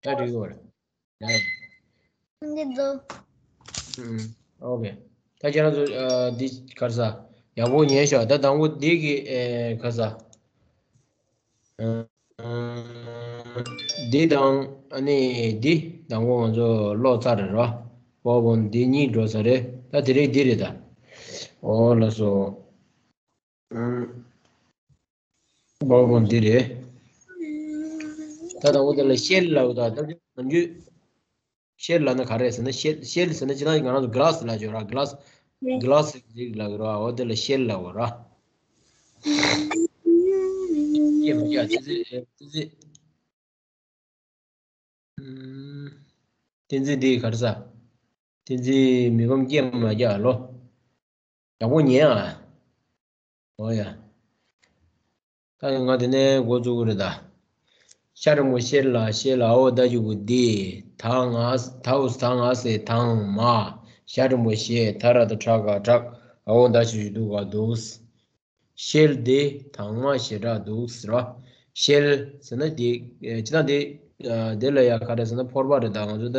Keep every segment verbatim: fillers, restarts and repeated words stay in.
ད་འགྲིག་ཡོད་རེད། ཡ་ཡ། འདི་ཚོ། ཨུམ། ཨོ་ཁེ། ད་ཁྱེད་རང་ཚོ་ཨ་འདི་ག་རེ་ཟ། ཡག་པོ་ཉན་ཤོག་ད་དང་པོ་འདི་གི་ཨེ་ག་རེ་ཟ། ཨ་འདི་དང་ཨ་ནི་འདི་དང་པོ་ང་ཚོ་ཀློག་ཚར་རེད་རོ། པོ་བོ་འདི་གཉིས་འགྲོ་ཚར་རེད། ད་དེ་རིང་འདི་རེད་ད། ཨོ་ལགས་སོ། ཨུམ། པོ་བོ་འདི་རེད། ད་དང་པོ་དེ་ལ་ཤེལ་ལབ་ད། ད་ནམ་རྒྱུན་ཤེལ་ལབ་ན་ག་རེ་ཟེར་ན། ཤེལ་ཤེལ་ཟེར་ན་ཅི་ན་ང་རང་ཚོ་ག་ལ་སི་ལབ་ཀྱི་ཡོད་ར། ག་ལ་སི་ག་ལ་སི་ཟིག་ལབ་ཀྱི་ར། འོ་དེ་ལ་ཤེལ་ལབ་ཀྱི་ར། ཡེ་མ་ཡ་ཏི་ཙི་ཏི་ཙི། ཨུམ། བསྟན་འཛིན་འདི་ག་རེ་ཟ། བསྟན་འཛིན་མི་ཕམ་སྐྱེས་མ་རྒྱག་ལོ། ཡག་པོ་ཉན་ཨ། ཨོ་ཡ། ད་ང་དེ་ནས་འགོ་བཙུགས་ཀྱི་རེད་ད། ཤ་རིང་པོ་ཤེལ་ལ་ཤེལ་ལ་འོ་ད་ཅུ་གུ་འདི། ད་ང་ད་འུ་ད་ང་སེ་དང་མ། ཤ་རིང་པོ་ཤེ་ད་ར་ད་ཁྲ་ག་ཁྲག་འོ་ད་ཅུ་ཅུ་དུ་ག་དུས། ཤེལ་འདི་དྭངས་མ་ཞེ་དྲག་འདུག་ཟེར་བ། ཤེལ་ཟེར་ན་འདི་ཨེ་ཅི་ད་འདི་ཨ་འདི་ལ་ཡ་ག་རེ་ཟེར་ན་ཕོར་པ་རེད་ད། ང་ཚོ་ད་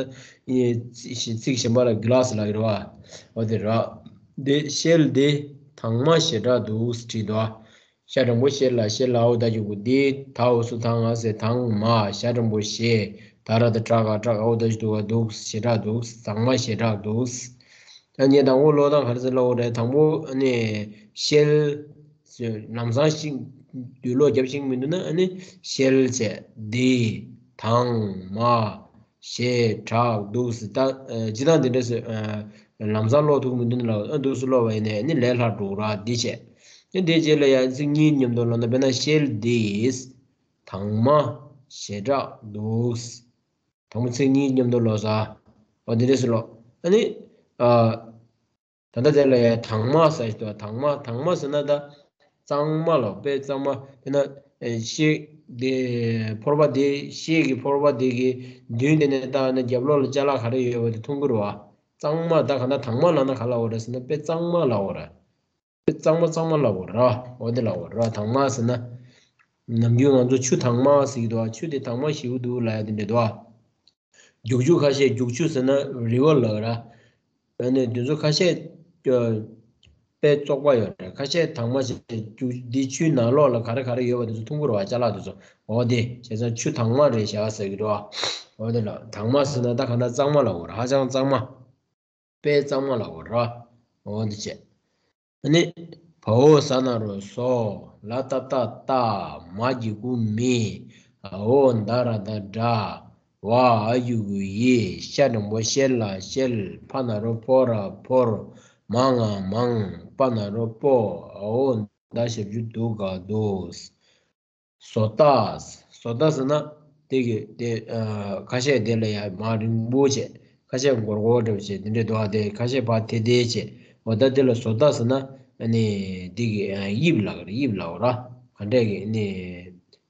ཨེ་ཚིག་གཞན་པ་ལ་གི་ལ་སི་ལབ་ཀྱི་རེད་བ། འོ་དེ་རེད་བ། འདི་ཤེལ་འདི་དྭངས་མ་ཞེ་དྲག་འདུག་ཟེར་བྲིས་འདུག་བ། ཤ་འགྲེང་བུ་ཤེ་ལ་ཤེ་ལའོ་ད་ཅུ་གུ་འདི་ད་འོ་སུ་ཐང་ང་སེ་དང་མ་ཤ་འགྲེང་བུ་ཤེ་ད་ར་ད་དྲག་ག་དྲག་འོ་ད་ཅུ་དུ་ག་འདུག་ཞེ་དྲག་འདུག་དྭངས་མ་ཞེ་དྲག་འདུག་ཨ་ནི་དང་པོ་ཀློག་སྟངས་ག་རེ་ཟེར་ལབ་དགོས་རེད། དང་པོ་ཨ་ནི་ཤེལ་ལམ་སང་ཤིང་དུག་ལོག་རྒྱབ་ཤིང་མི་འདུག་ན་ཨ་ནི་ཤེལ་བྱས་འདི་དང་མ་ཞེ་དྲག་འདུག་ཟེར། ད་ཨ་ཇི་ལྟར་འདི་འདྲ་ཟེར་ཨ་ལམ་སང་ཀློག་ཐུབ་མི་འདུག་ན་ལ་ཨ་འདུག་སེ་ཀློག་པ་ཡིན་ནའི་ཨ་ནི་ལས་སླ་འགྲོ་ར་འདི་བྱས། ཨ་འདི་རྗེས་ལ་ཡང་ཚིག་གཉིས་མཉམ་དུ་ཀློག་ན་དཔེར་ན་ཤེལ་འདི་དང་མ་ཞེ་དྲག་འདུག་དང་པོ་ཚིག་གཉིས་མཉམ་དུ་ཀློག་ས། འོ་འདི་འདྲ་ཟེར་ཀློག་ཨ་ནི་ཨ། ད་ལྟ་དེ་ལ་ཡང་དྭངས་མ་ཟེར་ཞིག་འདུག་དྭངས་མ་དྭངས་མ་ཟེར་ན་ད་གཙང་མ་ལོ། དཔེ་གཙང་མ་དཔེར་ན་ཨེ་ཤེལ་དེ་ཕོར་པ་དེ་ཤེལ་གྱི་ཕོར་པ་དེ་གི་མདུན་དེ་ནས་བལྟས་ན་རྒྱབ་ལོགས་ལ་ཅ་ལག་ག་རེ་ཡོད་པ་དེ་མཐོང་གི་རེད་བ། གཙང་མ་ད་ག་ན་དྭངས་མ་ལབ་ན་ག་ལབ་དགོས་རེད་ཟེར་ན་དཔེ་གཙང་མ་ལབ་དགོས་རེད། དཔེ་གཙང་མ་གཙང་མ་ལབ་དགོས་རེད་བ། འོ་དེ་ལབ་དགོས་རེད་བ། དྭངས་མ་ཟེར་ན་ནམ་རྒྱུན་ང་ཚོ་ཆུ་དྭངས་མ་ཟེར་གྱི་འདུག་བ། ཆུ་དེ་དྭངས་མ་ཞེ་པོ་འདུག་ལབ་ཡ་དེ་འདྲ་འདུག་བ། རྒྱུག་ཆུ་ཁ་ཤས་རྒྱུག་ཆུ་ཟེར་ན་རི་བར་ལབ་ར། ཨ་ནི་དེ་ཚོ་ཁ་ཤས་ཀྱི་དཔེ་བཙོག་པ་ཡོད་རེད། ཁ་ཤས་དྭངས་མ་ཞིག་རྒྱུག་འདི་ཆུའི་ནང་ལོགས་ལ་ག་རེ་ག་རེ་ཡོད་པ་དེ་ཚོ་མཐོང་གི་རེད་བ། ཅ་ལག་དེ་ཚོ། འོ་དེ་བྱས་ཙང་ཆུ་དྭངས་མ་རེད་བཞག་ཟེར་གྱི་རེད་བ། འོ་དེ་ལ་དྭངས་མ་ཟེར་ན་ད་ག་ན་གཙང་མ་ལབ་དགོས་རེད། ཧ་ཅང་གཙང་མ། དཔེ་གཙང་མ་ལབ་དགོས་རེད་བ། འོ་དེ་བྱས། ནི། བ་འོ་ཟ་ན་རོ་བཟོ། ལ་ཏ་བཏགས་བཏགས། མ་གི་གུ་མི། འ་འོ་ད་ར་ད་འདྲ། བ་འ་གི་གུ་འི། ཤ་འགྲེང་བུ་ཤེ་ལ་ཤེལ། ཕ་ན་རོ་ཕོ་ར་ཕོར། མ་ང་མང་། པ་ན་རོ་པོ། འ་འོ་ད་ཞབས་ཀྱུ་དུ་ག་དུ། བཟོ་ལྟ། བཟོ་ལྟ་ཟེར་ན་དེ་གི་དེ་ཨ་ཁ་ཤས་དེ་ལ་ཡང་མར་རིང་པོ་བྱས། ཁ་ཤས་སྒོར་སྒོར་འདྲ་བོ་བྱས་དེ་འདྲས་འདུག་ཨ། དེ་ཁ་ཤས་ཕར་ཐལ་ཐལ་བྱས། འོ་ད་དེ་ལ་བཟོ་ལྟ་ཟེར་ན་ཨ་ནི་དེ་གི་ཨ་དབྱིབས་ལབ་དབྱིབས་ལབ་དགོས་ར། ག་འདྲས་གི་ཨ་ནི་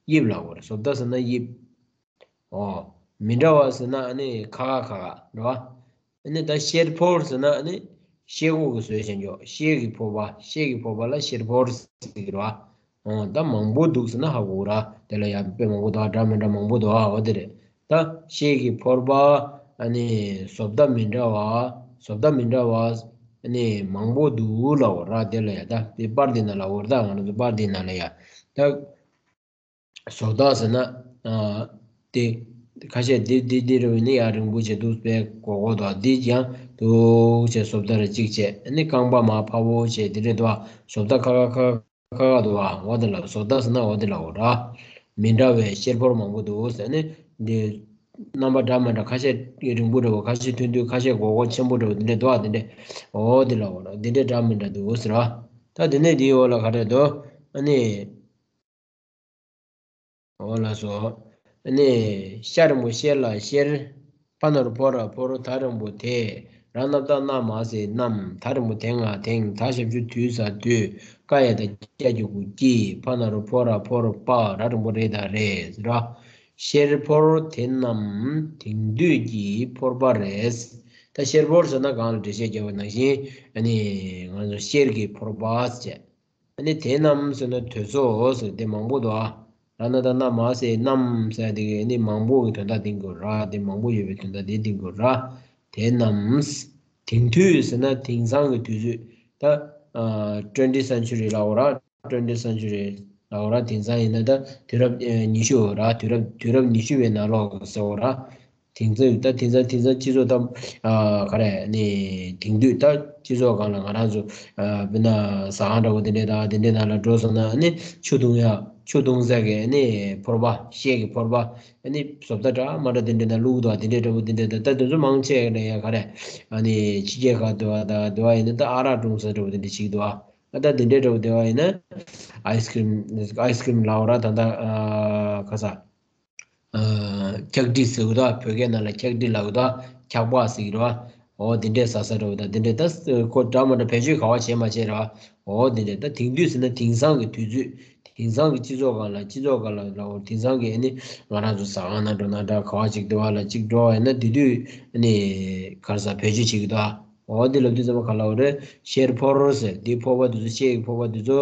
དབྱིབས་ལབ་དགོས་ར། བཟོ་ལྟ་ཟེར་ན་དབྱིབས། ཨོ། མི་འདྲ་བ་ཟེར་ན་ཨ་ནི་ཁ་ཁ་ཁ་ཁ་རེད་བ། ཨ་ནི་ད་ཤེལ་ཕོར་ཟེར་ན་ཨ་ནི་ཤེལ་སྒོ་གི་བཟོས་བྱས་འཇོག་ཤེལ་གྱི་ཕོར་པ། ཤེལ་གྱི་ཕོར་པ་ལ་ཤེལ་ཕོར་ཟེར་གྱི་རེད་བ། ཨོ་ད་མང་པོ་འདུག་ཟེར་ན་ཧ་གོ་ར། དེ་ལ་ཡང་དཔེ་མང་པོ་འདུག་འདྲ་མི་འདྲ་མང་པོ་འདུག་ཨ་འོ་དེ་རེད། ད་ཤེལ་གྱི་ཕོར་པ་ཨ་ནི་བཟོ་ལྟ་མི་འདྲ་བ། བཟོ་ལྟ་མི་འདྲ་བ་ཨ་ནི་མང་པོ་འདུག་ལབ་དགོས་ར། དེ་ལ་ཡང་ད་དེ་པར་འདི་ནང་ལབ་དགོས་ར། ད་ང་རང་ཚོ་པར་འདི་ནང་ལ་ཡང་ད། བཟོ་ལྟ་ཟེར་ན། ཨ་དེ། ཁ་ཤས་འདི་འདི་འདི་རུ་ནི་ཡང་རིང་པོ་བྱས་འདུག་པའི་གོ་གོ་དང་འདི་ཡང་འདུག་བྱས་བཟོ་ལྟ་རེ་གཅིག་བྱས་ནི་རྐང་པ་མར་ཕར་བོ་བྱས་འདི་འདྲས་འདུག་ཨ། བཟོ་ལྟ་ཁ་ཁ་ཁ་ཁ་ཁ་འདུག་ཨ། འོ་དེ་ལ་བཟོ་ལྟ་ཟེར་ན་འོ་དེ་ལ་འོ་ར། མི་འདྲ་བའི་ཤེལ་ཕོར་མང་པོ་འདུག་ཟེར་ནི་འདི། རྣམ་པ་འདྲ་མི་འདྲ། ཁ་ཤས་རིང་པོ་འདྲ་བོ། ཁ་ཤས་ཐུང་ཐུང་། ཁ་ཤས་གོ་གོ་ཆེན་པོ་འདྲ་བོ། འདི་འདྲས་འདུག་ཨ། འདི་འདྲས། འོ་དེ་ལ་འོ་ར། འདི་འདྲས་འདྲ་མི་འདྲ་འདུག་ཟེར་བ། ད་དེ་ནས་འདིའི་འོག་ལ་ག་རེ་འདུག་ཨ་ནི། འོ་ལགས་སོ། ཨ་ནི། ཤ་རིང་པོ་ཤེ་ལ་ཤེར། ཕ་ན་རོ་ཕོ་ར་ཕོར། ད་རིང་པོ་དེ། ར་ན་བཏགས་རྣ་མ་ཟེར་རྣམས། ད་རིང་པོ་དེ་ང་དེང་། ད་ཞབས་ཀྱུ་དུ་ས་དུས། ཀ་ཡ་བཏགས་ཀྱ་གི་གུ་ཀྱི། ཕ་ན་རོ་ཕོ་ར་ཕོར། པ། ར་རིང་པོ་རེ་དང་རེད་ཟེར་ར། ཤེར་ཕོར་དེ་རྣམས་དེང་དུས་ཀྱི་ཕོར་པ་རེད། ད་ཤེར་ཕོར་ཟེར་ན་གང་ལ་འགྲེལ་བཤད་བརྒྱབ་པ་ནང་བཞིན་ཨ་ནི་ང་ཚོ་ཤེར་གྱི་ཕོར་པ་ཟེར། ཨ་ནི་དེ་རྣམས་ཟེར་ན་དེ་ཚོ་ཟེར་དེ་མང་པོ་འདུག་ཨ། ད་ན་ད་ན་མ་ཟེར་རྣམས་ཟེར་དེ་གི་ནི་མང་པོ་གི་དོན་དག་འདིང་དགོས་ར། དེ་མང་པོ་ཡོད་པའི་དོན་དག་དེ་འདིང་དགོས་ར། དེ་རྣམས། དེང་དུས་ཟེར་ན་དེང་སང་གི་དུས་ཚོད། ད་ཨ་twenty century ལབ་དགོས་ར། twenty century ལབ་དགོས་ར། དེང་སང་ཡིན་ན་ད་དུས་རབས་ཨ་ཉི་ཤུ་ར། དུས་རབས་དུས་རབས་ཉི་ཤུ་པའི་ནང་ལོགས་ཟེར་དགོས་ར། དེང་སང་ད་དེང་སང་དེང་སང་སྤྱི་ཚོགས་ད་ཨ་ག་རེ་ནི་དེང་དུས་ད་སྤྱི་ཚོགས་སྒང་ལ་ང་རང་ཚོ་ཨ་དཔེར་ན་ཟ་ཁང་འདྲ་བོ་དེ་འདྲས་དང་དེ་འདྲས་ནང་ལ་འགྲོ་སོང་ན་ནི་ཆུ་འཐུང་ཡ་ཆུ་འཐུང་ས་གི་ནི་ཕོར་པ་ཤེལ་གྱི་ཕོར་པ་ཨ་ནི་བཟོ་ལྟ་འདྲ་མ་འདྲ་དེ་འདྲས་ནང་བླུགས་འདུག་བ། དེ་འདྲས་འདྲ་བོ་དེ་འདྲས་ད་ད་དེ་ཚོ་མང་ཆེ་ནས་ཡ་ག་རེ་ཨ་ནི་ཕྱི་རྒྱལ་ཁག་འདུག་བ། ད་འདུག་བ་ཡིན་ན་ད་ཨ་རག་འཐུང་ས་འདྲ་བོ་དེ་འདྲས་ཞིག་འདུག་བ། ཨ་ད་དེ་འདྲས་འདྲ་བོ་དེ་བ་ཡིན་ན་ཨའི་སི་ཀྲིམ་ཨའི་སི་ཀྲིམ་ལབ་དགོས་ར། ད་ད་ཨ་ག་ས། ཨ་འཁྱག་ཏི་ཟེར་གི་འདུག་བ། བོད་སྐད་ནང་ལ་འཁྱག་ཏི་ལབ་གི་འདུག་བ། འཁྱག་པ་ཟེར་གི་རེད་བ། འོ་དེ་འདྲས་ཟ་ས་འདྲ་བོ་དང་དེ་འདྲས་ད་ཁོ་འདྲ་མ་འདྲ་བེད་སྤྱོད་ག་བ་བྱས་མ་བྱས་རེད་བ། འོ་དེ་འདྲས་ད་དེང་དུས་ཟེར་ན་དེང་སང་གི་དུས་ཚོད། དེང་སང་གི་སྤྱི་ཚོགས་སྒང་ལ་སྤྱི་ཚོགས་སྒང་ལ་ལ་འོ་དེང་སང་གི་ཨ་ནི་ང་རང་ཚོ་ཟ་ཁང་ནང་འགྲོ་ན་འདྲ་ག་བ་ཅིག་འདུག་བ་ལ་ཅིག་འགྲོ་བ་ཡིན་ན་དེ་དུས་ཨ་ནི་ག་རེ་ཟ་བེད་སྤྱོད་བྱེད་ཀྱི་འདུག་བ། འོ་དེ་ལབ་དུས་ཙམ་པ་ག་ལབ་དགོས་རེད། ཤེལ་ཕོར་ཟེར་དེ་ཕོར་པ་དེ་ཚོ་ཤེལ་གྱི་ཕོར་པ་དེ་ཚོ།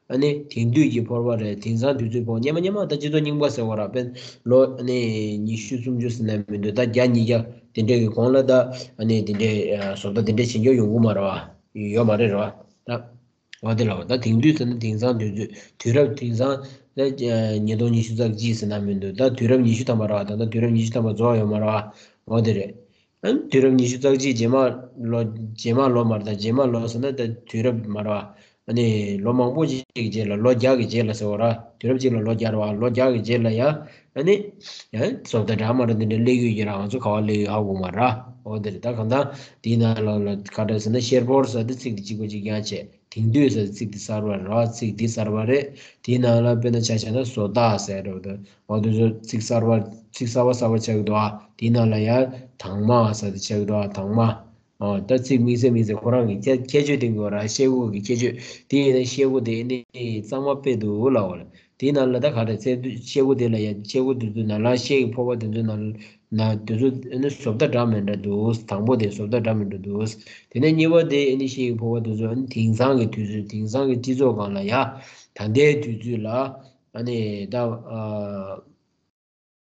ཨ་ནི་དེང་དུས་ཀྱི་ཕོར་པ་རེད། དེང་སང་དུས་ཚོད་ཕོར་པ་སྔོན་མ་སྔོན་མ་ད་སྤྱི་ཚོགས་རྙིང་པ་ཟེར་བ་ར། དཔེར་ལོ་ཨ་ནི་ཉི་ཤུ་སུམ་ཅུ་ཟེར་ན་མི་འདུག་ད་བརྒྱ་ཉིས་བརྒྱ་དེ་འདྲས་ཀྱི་གོང་ལ་ད་ཨ་ནི་དེ་འདྲས་ཨ་བཟོ་ལྟ་དེ་འདྲས་བྱེད་མཁན་ཡོང་གི་མ་རེད་བ། ཡོད་མ་རེད་རེད་བ། ད་འོ་དེ་ལ་བ་ད་དེང་དུས་ཟེར་ན་དེང་སང་དུས་ཚོད་དུས་རབས་དེང་སང་ད་ཨ་ཉིས་སྟོང་ཉི་ཤུ་རྩ་གཅིག་ཟེར་ན་མི་འདུག་ད་དུས་རབས་ཉི་ཤུ་ཐམ་པ་རེད་བ། ད་ད་དུས་རབས་ཉི་ཤུ་ཐམ་པ་རྫོགས་ཡོད་མ་རེད་བ། འོ་དེ་རེད། ཨ་ནི་དུས་རབས་ཉི་ཤུ་རྩ་གཅིག་རྗེས་མ་ལོ་རྗེས་མ་ལོ་མ་རེད། ད་རྗེས་མ་ལོ་ཟེར་ན་ད་དུས་རབས་མ་རེད་བ། ཨ་ནི་ལོ་མང་པོ་ཅིག་གི་རྗེས་ལ་ལོ་བརྒྱ་གི་རྗེས་ལ་ཟེར་བ་ར། དུས་རབས་གཅིག་ལ་ལོ་བརྒྱ་རེད་བ། ལོ་བརྒྱ་གི་རྗེས་ལ་ཡ་ཨ་ནི་ཡང་བཟོ་ལྟ་འདྲ་མ་འདྲ་འདི་འདྲ་སླེབས་ཡོད་ཀྱི་ར། ང་ཚོ་ག་བ་སླེབས་ཡོད་ཧ་གོ་མ་ར། འོ་དེ་རེད། ད་གང་ལྟར་དེའི་ནང་ལོགས་ལ་ག་འདྲ་ཟེར་ན་ཤེལ་ཕོར་ཟེར་དེ་ཚིག་དེ་གཅིག་པ་གཅིག་རྐྱང་བྱས། དེང་དུས་ཟེར་ཚིག་འདི་གསར་པ་རེད་བ། ཚིག་འདི་གསར་པ་རེད། དེའི་ནང་ལ་དཔེར་ན་ཆ་བཞག་ན་བཟོ་ལྟ་ཟེར་འགྲོ་འདུག་འོ་དེ་ཚོ་ཚིག་གསར་པ་ཚིག་གསར་པ་གསར་པ་ཆགས་ཀྱི་འདུག་ཨ། དེའི་ནང་ལ་ཡང་དྭངས་མ་ཟེར་དེ་ཆགས་ཀྱི་འདུག་ཨ། དྭངས་མ། ཨོ་ད་ཚིག་དམིགས་བསལ་དམིགས་བསལ་ཁོ་རང་གི་ཁྱད་ཁྱད་ཆོས་ལྡན་དགོས་ར། ཤེལ་སྒོ་གི་ཁྱད་ཆོས་དེ་ཡིན་ན་ཤེལ་སྒོ་དེ་ནི་གཙང་མ་དཔེ་འདུག་ལབ་པ་རེད། དེའི་ནང་ལ་ད་ག་རེ་ཚད་དུས་ཤེལ་སྒོ་དེ་ལ་ཡང་ཤེལ་སྒོ་དེ་ཚོའི་ནང་ལ་ཤེལ་གྱི་ཕོར་པ་དེ་ཚོའི་ནང་ན་དེ་ཚོ་ནི་བཟོ་ལྟ་འདྲ་མི་འདྲ་འདུག་དང་པོ་དེ་བཟོ་ལྟ་འདྲ་མི་འདྲ་འདུག་དེ་ནས་གཉིས་པ་དེ་ནི་ཤེལ་གྱི་ཕོར་པ་དེ་ཚོ་ནི་དེང་སང་གི་དུས་ཚོད་དེང་སང་གི་སྤྱི་ཚོགས་སྒང་ལ་ཡ་ད་ལྟའི་དུས་ཚོད་ལ་ཨ་ནི་ད་ཨ་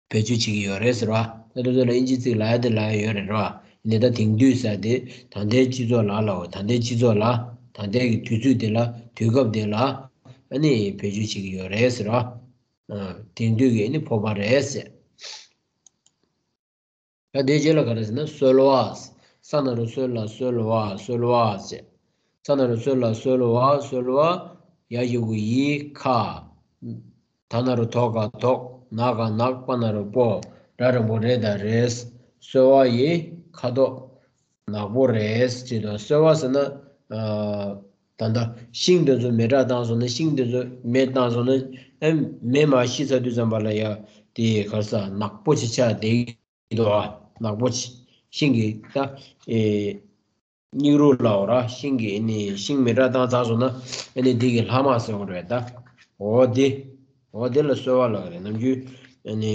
བེད་སྤྱོད་བྱེད་ཀྱི་ཡོད་རེད་ཟེར་བ། ད་དེ་ཚོ་ལ་ཨིན་ཇི་ཚིག་ལབ་ཡ་དེ་ལབ་ཡ་ཡོད་རེད་ར། ཡིན་ནའི་ད་དེང་དུས་ཟེར་དེ་ད་ལྟའི་སྤྱི་ཚོགས་ལ་ལབ་པ། ད་ལྟའི་སྤྱི་ཚོགས་ལ་ད་ལྟའི་གི་དུས་ཚོད་དེ་ལ་དུས་སྐབས་དེ་ལ་ཨ་ནི་བེད་སྤྱོད་བྱེད་ཀྱི་ཡོད་རེད་ཟེར་བ། ཨ་དེང་དུས་ཀྱི་ཨ་ནི་ཕོར་པ་རེད་ཟེར། ད་དེའི་རྗེས་ལ་ག་རེ་ཟེར་ན་གསོལ་བ། ས་ན་རོ་སོ་ལ་གསོལ་བ་གསོལ་བ་ཟེར། ས་ན་རོ་སོ་ལ་གསོལ་བ་གསོལ་བ། ཡ་གཞུག་གུ་ཡི་ཁ། ད་ན་རོ་དོ་ག་དོག་ན་ག་ནག་པ་ན་རོ་པོ། ར་རིང་པོ་རེ་ད་རེད། གསོལ་བ་ཡི་ཁ་དོག་ནག་པོ་རེད་ཅེས་དང་གསོལ་བ་ཟེར་ན། ཨ་ད་ལྟ་ཤིང་དེ་ཚོ་མེ་སྲེག་བཏང་སོང་ན་ཤིང་དེ་ཚོ་མེ་བཏང་སོང་ན་ཨ་མེ་མར་ཤི་ཚར་དུས་ཙམ་པ་ལ་ཡ་དེ་ག་རེ་ཟ་ནག་པོ་ཅིག་ཆགས་བསྡད་ཀྱི་འདུག་ཨ་ནག་པོ་ཅིག་ཤིང་གི་ད་ཨེ། སྙིགས་རོ་ལབ་པ་ར། ཤིང་གི་ཨ་ནི་ཤིང་མེ་སྲེག་བཏང་ཚར་སོང་ན་ཨ་ནི་འདི་གི་ལྷག་མ་ཟེར་བ་རེད་ད། འོ་དེ། འོ་དེ་ལ་གསོལ་བ་ལབ་རེད། ནམ་རྒྱུན་ཨ་ནི་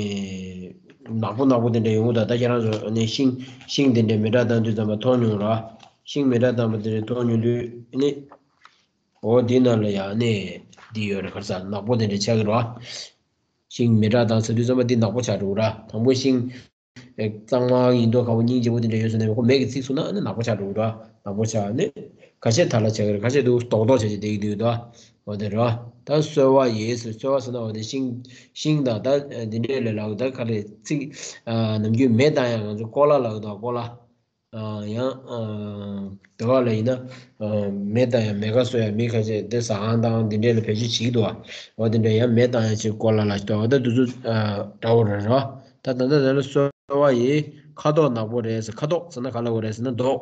ནག་པོ་ནག་པོ་དེ་འདྲ་ཡོང་གི་འདུག་ད་ཁྱེད་རང་ཚོ་ཨ་ནི་ཤིང་ཤིང་དེ་འདྲ་མེ་སྲེག་བཏང་དུས་ཙམ་པ་མཐོང་མྱོང་ར། ཤིང་མེ་སྲེག་བཏང་པ་དེ་འདྲ་མཐོང་མྱོང་དུས་ཨ་ནི། འོ་དེ་ནང་ལ་ཡང་ཨ་ནི་འདི་ཡོད་རེད། ག་རེ་ཟ་ནག་པོ་དེ་འདྲ་ཆགས་ཀྱི་རེད་བ། ཤིང་མེ་སྲེག་བཏང་ཚར་དུས་ཙམ་པ་འདི་ནག་པོ་ཆགས་འགྲོ་གི་ར། དང་པོ་ཤིང་། ཨེ་གཙང་མ་ཡིན་མདོག་ཁ་པོ་སྙིང་རྗེ་པོ་དེ་འདྲ་ཡོད་ཟེར་ནས་ཁོ་མེ་གིས་ཚིག་སོང་ན་ཨ་ནི་ནག་པོ་ཆགས་འགྲོ་གི་ར། ནག་པོ་ཆགས་ནི། ཁ་ཤས་དལ་ལ་ཆགས་ཀྱི་རེད། ཁ་ཤས་འདུག་རྡོག་རྡོག་བྱས་བྱས་བསྡད་ཀྱི་འདུག་ད། འོ་དེ་རེད་བ། ད་གསོལ་བ་ཡི་ཟེར་གསོལ་བ་ཟེར་ན་འོ་དེ་ཤིང་ཤིང་དང་ད་འདི་འདྲས་ལས་ལབ་ད་ག་རེ་ཚིག་ཨ་ནམ་རྒྱུན་མེ་བཏང་ཡ་ང་ཚོ་ཀོ་ལ་ལབ་ད་ཀོ་ལ། ཨ་ཡང་ཨ་དེ་བ་ལ་ཡིན་ན་ཨ་མེ་བཏང་ཡ་མེ་ཁ་གསོ་ཡ་མི་ཁ་ཤས་དེ་ཟ་ཁང་དང་འདི་འདྲས་ལ་བེད་སྤྱོད་བྱེད་ཀྱི་འདུག་བ། འོ་དེ་འདྲས་ཡང་མེ་བཏང་ཡ་ཅིག་ཀོ་ལ་ལ་ཞིག་འདུག་བ། ད་དེ་ཚོ་ཨ་འདྲ་བོ་རེད་རེད་བ། ད་ད་ལྟ་དེ་ལ་གསོལ་བ་ཡི་ཁ་དོག་ནག་པོ་རེད་ཟེར། ཁ་དོག་ཟེར་ན་ག་ལ་བ་རེད་ཟེར་ན་མདོག་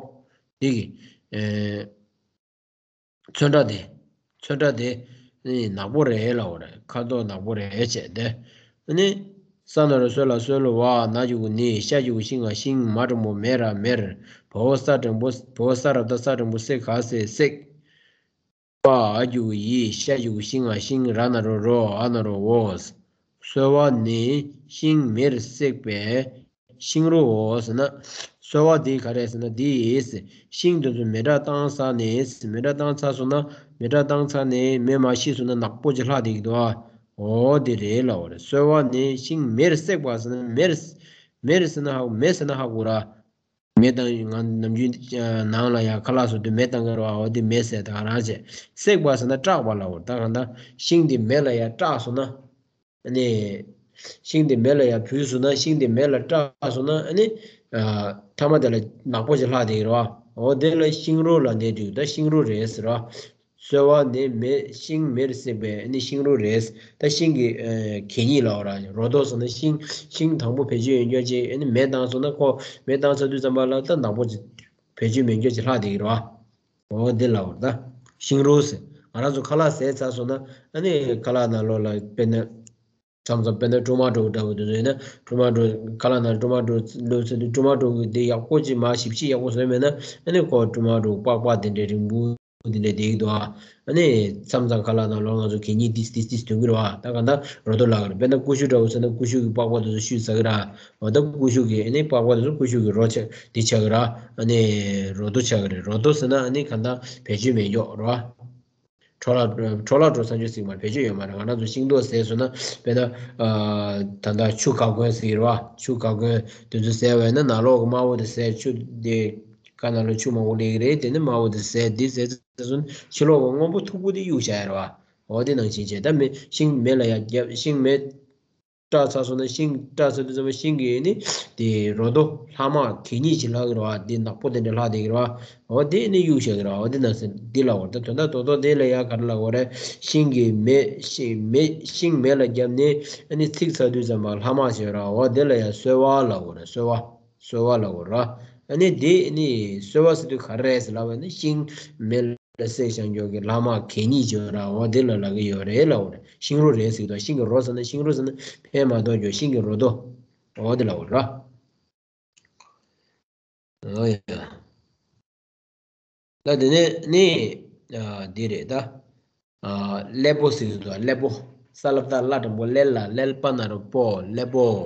དེ་གི་ཨེ། ཚོན་ཁྲ་དེ། ཚོན་ཁྲ་དེ། ནི་ནག་པོ་རེད་ལབ་པ་རེད། ཁ་དོག་ནག་པོ་རེད་བྱས་ཏེ། ནི། ས་ན་རོ་སོ་ལ་གསོལ་བ། ན་གཞུག་གུ་ནི། ཤ་གཞུག་གུ་ཤིང་ང་ཤིང་། མ་འགྲེང་བུ་མེ་ར་མེར། བ་འོག་ས་འགྲེང་བུ་བ་འོག་ས་ར་བཏགས་ས་འགྲེང་བུ་སེ་ག་སེ་བསྲེགས། བ་འ་གཞུག་གུ་ཡི། ཤ་གཞུག་གུ་ཤི་ང་ཤིང་། ར་ན་རོ་རོ། འ་ན་རོ་འོ། གསོལ་བ་ནི་ཤིང་མེར་བསྲེགས་པའི་ཤིང་རོའོ་ཟེར་ན། གསོལ་བ་འདི་ག་རེ་ཟེར་ན་འདི་ཡིས་ཤིང་དེ་ཚོ་མེ་སྲེག་བཏང་ཚར་ནས་མེ་སྲེག་བཏང་ཚར་སོང་ན་མེ་སྲེག་བཏང་ཚར་ནས་མེ་མར་ཤི་སོང་ན་ནག་པོ་ཅིག་ལྷག་བསྡད་ཀྱི་འདུག་ཨ། འོ་དེ་རེད་ལབ་པ་རེད། གསོལ་བ་ནི་ཤིང་མེར་བསྲེགས་པ་ཟེར་ན་མེར་མེར་ཟེར་ན་ཧ་གོ་མེ་ཟེར་ན་ཧ་གོ་ར། མེ་བཏང་ང་ནམ་རྒྱུན་ནང་ལ་ཡང་ཁ་ལག་བཟོ་དུས་མེ་བཏང་གི་རེད་བ། འོ་དེ་མེ་ཟེར་ད་ག་རང་བྱས། བསྲེགས་པ་ཟེར་ན་སྐྲག་པ་ལབ་པ་རེད། ད་གང་ལྟར་ཤིང་དེ་མེ་ལ་ཡང་སྐྲག་སོང་ན། ཨ་ནི། ཤིང་དེ་མེ་ལ་ཡར་བུད་སོང་ན་ཤིང་དེ་མེ་ལ་སྐྲག་སོང་ན་ཨ་ནི། ཨ། མཐའ་མ་དེ་ལ་ནག་པོ་ཞིག་ལྷག་བསྡད་ཀྱི་རེད་བ། འོ་དེ་ལ་ཤིང་རོ་ལབ་ནས་འདུག་ད་ཤིང་རོ་རེད་ཟེར་བ། གསོལ་བ་ནི་མེ་ཤིང་མེར་བསྲེགས་པའི་ཨ་ནི་ཤིང་རོ་རེད། ད་ཤིང་གི་ཨ་གད་སྙིགས་ལབ་པ་ར། རོ་ཐོག་ཟེར་ན་ཤིང་ཤིང་དང་པོ་བེད་སྤྱོད་ཡོད་མཁན་ཅིག་ཨ་ནི་མེ་བཏང་སོང་ན་ཁོ་མེ་བཏང་ཚར་དུས་ཙམ་པ་ལ་ད་ནག་པོ་ཅིག་བེད་སྤྱོད་མེད་མཁན་ཅིག་ལྷག་བསྡད་ཀྱི་རེད་བ། འོ་དེ་ལབ་པ་རེད། ད་ཤིང་རོ་ཟེར་ང་རང་ཚོ་ཁ་ལག་ཟས་ཚར་སོང་ན་ཨ་ནི་ཁ་ལག་ནང་ལོགས་ལ་དཔེར་ན། མཚམས་མཚམས་དཔེར་ན་ཊོ་མ་ཊོ་འདྲ་བོ་དེ་ཚོ་ཡིན་ན་ཊོ་མ་ཊོ་ཁ་ལག་ནང་ཊོ་མ་ཊོ་བླུགས་ཚར་དུས་ཊོ་མ་ཊོ་གི་དེ་ཡག་པོ་ཅིག་མར་ཞིབ་ཞིབ་ཡག་པོ་བཟོས་མེད་ན་ཨ་ནི་ཁོ་ཊོ་མ་ཊོ་པགས་པ་དེ་འདྲའི་རིང་པོ་དེ་འདྲ་བསྡད་ཀྱི་འདུག་ཨ་ནི་མཚམས་མཚམས་ཁ་ལག་ནང་ལོགས་ང་ཚོ་གད་སྙིགས་ཏིས་ཏིས་ཏིས་ཐོན་གྱི་རེད་བ། ད་གང་ལྟར་རོ་ཐོག་ལབ་ཀྱི་རེད། དཔེར་ན་ཀུ་ཤུ་འདྲ་བོ་ཟེར་ན་ཀུ་ཤུ་གི་པགས་པ་དེ་ཚོ་བཤུས་ཟ་གི་ར། འོ་ད་ཀུ་ཤུ་གི་ཨ་ནི་པགས་པ་དེ་ཚོ་ཀུ་ཤུ་གི་རོ་ཆགས་དེ་ཆགས་གི་ར། ཨ་ནི་རོ་ཐོག་ཆགས་གི་རེད། རོ་ཐོག་ཟེར་ན་ཨ་ནི་གང་ལྟར་བེད་སྤྱོད་མེད་མཁན་རེད་བ། འཕྲོ་བརླག་འཕྲོ་བརླག་འགྲོ་ས་ཆ་ཟེར་གྱི་མ་རེད། བེད་སྤྱོད་ཡོད་མ་རེད། ང་རང་ཚོ་ཤིང་ཏོག་ཟས་སོང་ན་དཔེར་ན། ཨ། ད་ལྟ་ཆུ་ག་གོན་ཟེར་གྱི་རེད་བ། ཆུ་ག་གོན་དེ་ཚོ་ཟས་པ་ཡིན་ན་ནང་ལོགས་ཀྱི་དམར་པོ་དེ་ཟས། ཆུ་དེ་ཁ་ནང་ལ་ཆུ་མང་པོ་སླེབས་ཀྱི་རེད། དེ་ནི་དམར་པོ་དེ་ཟས་དེ་ཟས་ཚར་སོང་ན་ཕྱི་ལོགས་ཀྱི་སྔོན་པོ་མཐུག་པོ་དེ་གཡུག་བཞག་ཡ་རེད་བ། འོ་དེ་ནང་བཞིན་བྱས་ད་མེ་ཤིང་མེ་ལ་ཡར་བརྒྱབ། ཤིང་མེ་སྐྲག་ཚར་སོང་ན་ཤིང་སྐྲག་ཚར་དུས་ཙམ་པ་ཤིང་གི་ནི་དེ་རོ་ཐོག་ལྷག་མ་གད་སྙིགས་ཅིག་ལྷག་གི་རེད་བ། དེ་ནག་པོ་དེ་འདྲ་ལྷག་བསྡད་ཀྱི་རེད་བ། འོ་དེ་ནི་གཡུག་བཞག་གི་རེད་བ། འོ་དེ་ནང་བཞིན་འདི་ལབ་པ་རེད། ད་དོན་དག་རྡོག་རྡོག་དེ་ལ་ཡ་ག་རེ་ལབ་དགོས་རེད། ཤིང་གི་མེ་ཤིང་མེ་ཤིང་མེ་ལ་བརྒྱབ་ནས་ཨ་ནི་ཚིག་ཚར་དུས་ཙམ་པ་ལྷག་མ་ཞིག་ཡོད་རེད་བ། འོ་དེ་ལ་ཡ་གསོལ་བ་ལབ་དགོས་རེད། གསོལ་བ། གསོལ་བ་ལབ་དགོས་རེད་བ། ཨ་ནི་དེ་ནི་གསོལ་བ་ཟེར་དུས་ག་རེ་རེད་ཟེར་ལབ་པ་ནི་ཤིང་མེ་ལ་བསྲེགས་བཞག་མཁན་གྱི་ལྷག་མ་གད་སྙིགས་ཅིག་ཡོད་རེད་བ། འོ་དེ་ལ་ལབ་ཀྱི་ཡོད་རེད་ལབ་པ་རེད། ཤིང་རོ་རེད་ཟེར་གྱི་འདུག་ཤིང་གི་རོ་ཟེར་ན་ཤིང་རོ་ཟེར་ན་ཕན་མ་ཐོགས་རྒྱུ་ཤིང་གི་རོ་ཐོག་འོ་དེ་ལབ་པ་རེད། འོ་ཡ། ད་དེ་ནས་ནི། ཨ། འདི་རེད་ད། ཨ། སླེལ་པོ་ཟེར་གྱི་འདུག་སླེལ་པོ། ས་ལ་བཏགས་སླ་འགྲེང་བུ་སླེ་ལ་སླེལ། པ་ན་རོ་པོ། སླེལ་པོ། འ་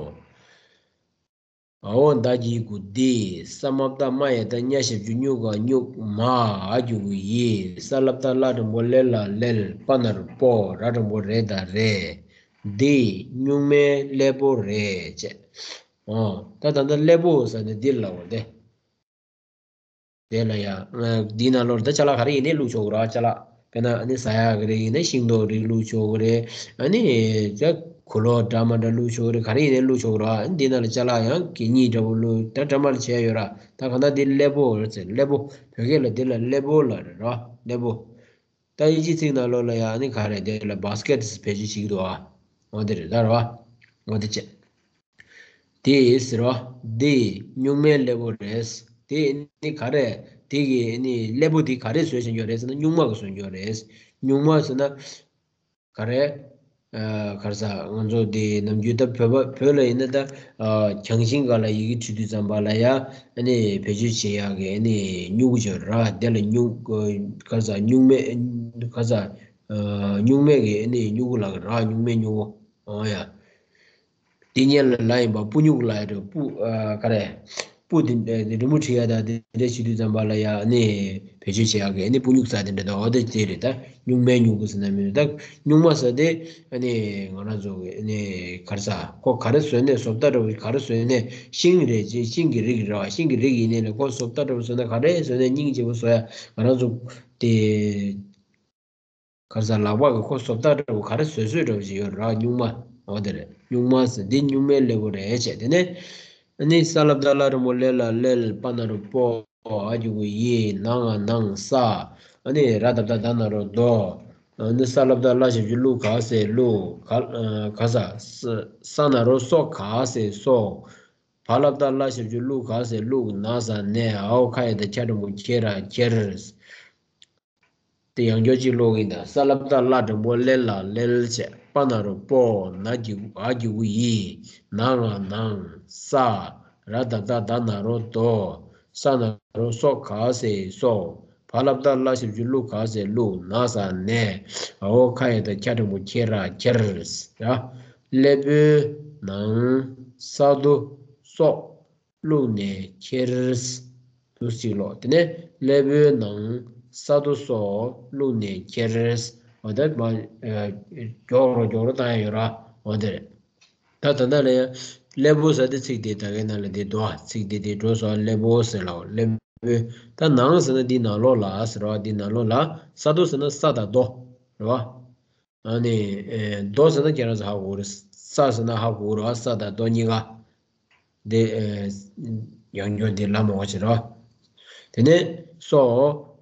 འོག་ད་གི་གུ་འདི། ས་མ་བཏགས་སྨ་ཡ་བཏགས་སྨྱ་ཞབས་ཀྱུ་སྨྱུ་ག་སྨྱུག་མ། འ་གི་གུ་འི། ས་ལ་བཏགས་སླ་འགྲེང་བུ་སླེ་ལ་སླེལ། པ་ན་རོ་པོ། ར་འགྲེང་བུ་རེ་ད་རེད། འདི་སྨྱུག་མའི་སླེལ་པོ་རེད་ཅེས། འོ། ད་ད་ལྟ་སླེལ་པོ་ཟེར་ནས་འདི་ལ་འོ་དེ། དེ་ལ་ཡ། ཨ། འདི་ནང་ལོགས་ལ་ད་ཅ་ལག་ག་རེ་ཡིན་ནའི་བླུགས་ཆོག་གི་རེད། ཅ་ལག་དཔེར་ན་ཨ་ནི་ཟ་ཡག་གི་རིགས་ཡིན་ན་ཤིང་ཏོག་རིགས་བླུགས་ཆོག་གི་རེད། ཨ་ནི་ཅ་གུ་ལོག་འདྲ་མི་འདྲ་བླུགས་ཆོག་གི་རེད། ག་རེ་ཡིན་ནའི་བླུགས་ཆོག་གི་རེད། ཨ་ནི་འདི་ནང་ལ་ཅ་ལག་ཡང་གད་སྙིགས་འདྲ་བོ་བླུགས་ད་འདྲ་མི་འདྲ་བྱས་ཡོད་ར། ད་གང་ལྟར་འདི་སླེལ་པོ་རེད་ཟེར། སླེལ་པོ། བོད་སྐད་ལ་འདི་ལ་སླེལ་པོ་ལབ་རེད་ར། སླེལ་པོ། ད་དབྱིན་ཇིའི་ཚིག་ནང་ལོགས་ལ་ཡང་ཨ་ནི་ག་རེ་དེ་ལ་བྷ་སི་ཀེ་ཊི་བེད་སྤྱོད་བྱེད་ཀྱི་འདུག་ཨ། འོ་དེ་རེད་ད་ར། འོ་དེ་བྱས། དེ་ཟེར་བ། འདི་སྨྱུག་མའི་སླེལ་པོ་རེད། དེ་ནི་ག་རེ། དེ་གི་ནི་སླེལ་པོ་དེ་ག་རེ་བཟོས་བྱས་ཡོད་རེད་ཟེར་ན་སྨྱུག་མ་གི་བཟོས་ཡོད་རེད། སྨྱུག་མ་ཟེར་ན། ག་རེ། ཨ། ག་རེ་ཟ། ང་ཚོ་དེ་ནམ་རྒྱུན་ད་བོད་པ་བོད་ལ་ཡིན་ན་ད། ཨ། གྱང་ཤིང་སྒང་ལ་ཡི་གེ་བྲིས་དུས་ཙམ་པ་ལ་ཡ། ཨ་ནི་བེད་སྤྱོད་བྱེད་ཡག་གི་ཨ་ནི་སྨྱུ་གུ་ཅིག་ཡོད་ར། དེ་ལ་སྨྱུ། ག་རེ་ཟ། སྨྱུག་མའི། ག་རེ་ཟ། ཨ། སྨྱུག་མའི་གི་ཨ་ནི་སྨྱུ་གུ་ལབ་ཀྱི་ར། སྨྱུག་མའི་སྨྱུ་གུ། འོ་ཡ། དེ་སྔོན་ལ་ལབ་ཡིན་པ་སྤུ་སྨྱུག་ལབ་ཡ་རེད། སྤུ། ཨ། ག་རེ། སྤུ་དེ་རི་མོ་བྲིས་ཡ་དང་དེ་འདྲ་བྱེད་དུས་ཙམ་པ་ལ་ཡ་ཨ་ནི་བེད་སྤྱོད་བྱེད་ཡག་གི་ཨ་ནི་སྤུ་སྨྱུག་ཟེར་དེ་འདྲ་དང་འོ་དེ་དེ་རེད། ད་སྨྱུག་མའི་སྨྱུ་གུ་ཟེར་ན་མིན་ད་སྨྱུག་མ་ཟེར་དེ་ཨ་ནི་ང་རང་ཚོ་གི་ཨ་ནི་ག་རེ་ཟ། ཁོ་ག་རེ་བཟོས་ནས་བཟོ་ལྟ་འདྲ་བོ་ག་རེ་བཟོས་ནས་ཤིང་རེད་ཅེས་ཤིང་གི་རིགས་རེད་བ། ཤིང་གི་རིགས་ཡིན་ནའི་ལས་ཁོ་བཟོ་ལྟ་འདྲ་བོ་བཟོས་ན་ག་རེ་བཟོས་ནས་སྙིང་རྗེ་པོ་བཟོ་ཡ་ང་རང་ཚོ་དེ། ག་རེ་ཟ། ལག་པ་གི་ཁོ་བཟོ་ལྟ་འདྲ་བོ་ག་རེ་བཟོས་བཟོས་འདྲ་བོ་ཞིག་ཡོད་ར། སྨྱུག་མ། འོ་དེ་རེད། སྨྱུག་མ་ཟེར་འདི་སྨྱུག་མའི་སླེལ་པོ་རེད་བྱས། དེ་ནས་ཨ་ནི་ས་ལ་བཏགས་སླ་འགྲེང་བུ་སླེ་ལ་སླེལ། པ་ན་རོ་པོ། འ་གི་གུ་འི། ན་ང་ནང་། ས། ཨ་ནི་ར་ད་བཏགས་རྡ་ན་རོ་རྡོ། ཨ་ནི་ས་ལ་བཏགས་སླ་ཞབས་ཀྱུ་སླུ་ག་ས་སླུག་ག་ག་ས། ས་ན་རོ་སོ་ག་ས་སོགས། བ་ལ་བཏགས་སླ་ཞབས་ཀྱུ་སླུ་ག་ས་སླུག་ན་ས་ནས། འ་འོག་ཁ་ཡ་བཏགས་ཁྱ་འགྲེང་བུ་ཁྱེ་ར་ཁྱེར། དེ་ཡང་བསྐྱར་ཅིག་ཀློག་གི་ཡིན་ད། ས་ལ་བཏགས་སླ་འགྲེང་བུ་སླེ་ལ་སླེལ་བྱས། པ་ན་རོ་པོ། ན་གི་གུ་འ་གི་གུ་འི། ན་ང་ནང་། ས། ར་ད་བཏགས་རྡ་ན་རོ་རྡོ། ས་ན་རོ་སོ་ག་ས་སོགས། བ་ལ་བཏགས་སླ་ཞབས་ཀྱུ་སླུ་ག་ས་སླུག་ན་ས་ནས། འ་འོག་ཁ་ཡ་བཏགས་ཁྱ་འགྲེང་བུ་ཁྱེ་ར་ཁྱེར། ཡ། སླེལ་པོའི་ནང་ས་རྡོ་སོགས། བླུགས་ནས་ཁྱེར། འདུག་སེ་ཀློག་དེ་ནས་སླེལ་པོའི་ནང་ས་རྡོ་སོགས་བླུགས་ནས་ཁྱེར། འོ་ད་མ་མགྱོགས་རོ་མགྱོགས་རོ་བཏང་ཡ་ཡོད་ར། འོ་དེ་རེད། ད་ད་ལྟ་ལ་ཡང་སླེ་པོ་ཟེར་དེ་ཚིག་དེ་ད་གའི་ནང་ལ་དེ་འདུག་ཚིག་དེ་དེ་འགྲོ་སོང་། སླེ་པོ་ཟེར་ལ་སླེ་པོ། ད་ནང་ཟེར་ན་འདི་ནང་ལོགས་ལ་ཟེར་བ། འདི་ནང་ལོགས་ལ། ས་རྡོ་ཟེར་ན་ས་དང་རྡོ་རེད་བ། ཨ་ནི་ཨེ་རྡོ་ཟེར་ན་ཁྱེད་རང་ཚོ་ཧ་གོ་གི་རེད། ས་ཟེར་ན་ཧ་གོ་གི་རེད་བ། ས་དང་རྡོ་གཉིས་ཀ། དེ་ཨེ་ཡང་སྐྱར་དེ་ལབ་མ་དགོས་བྱས་རོ། དེ་ནས་སོ་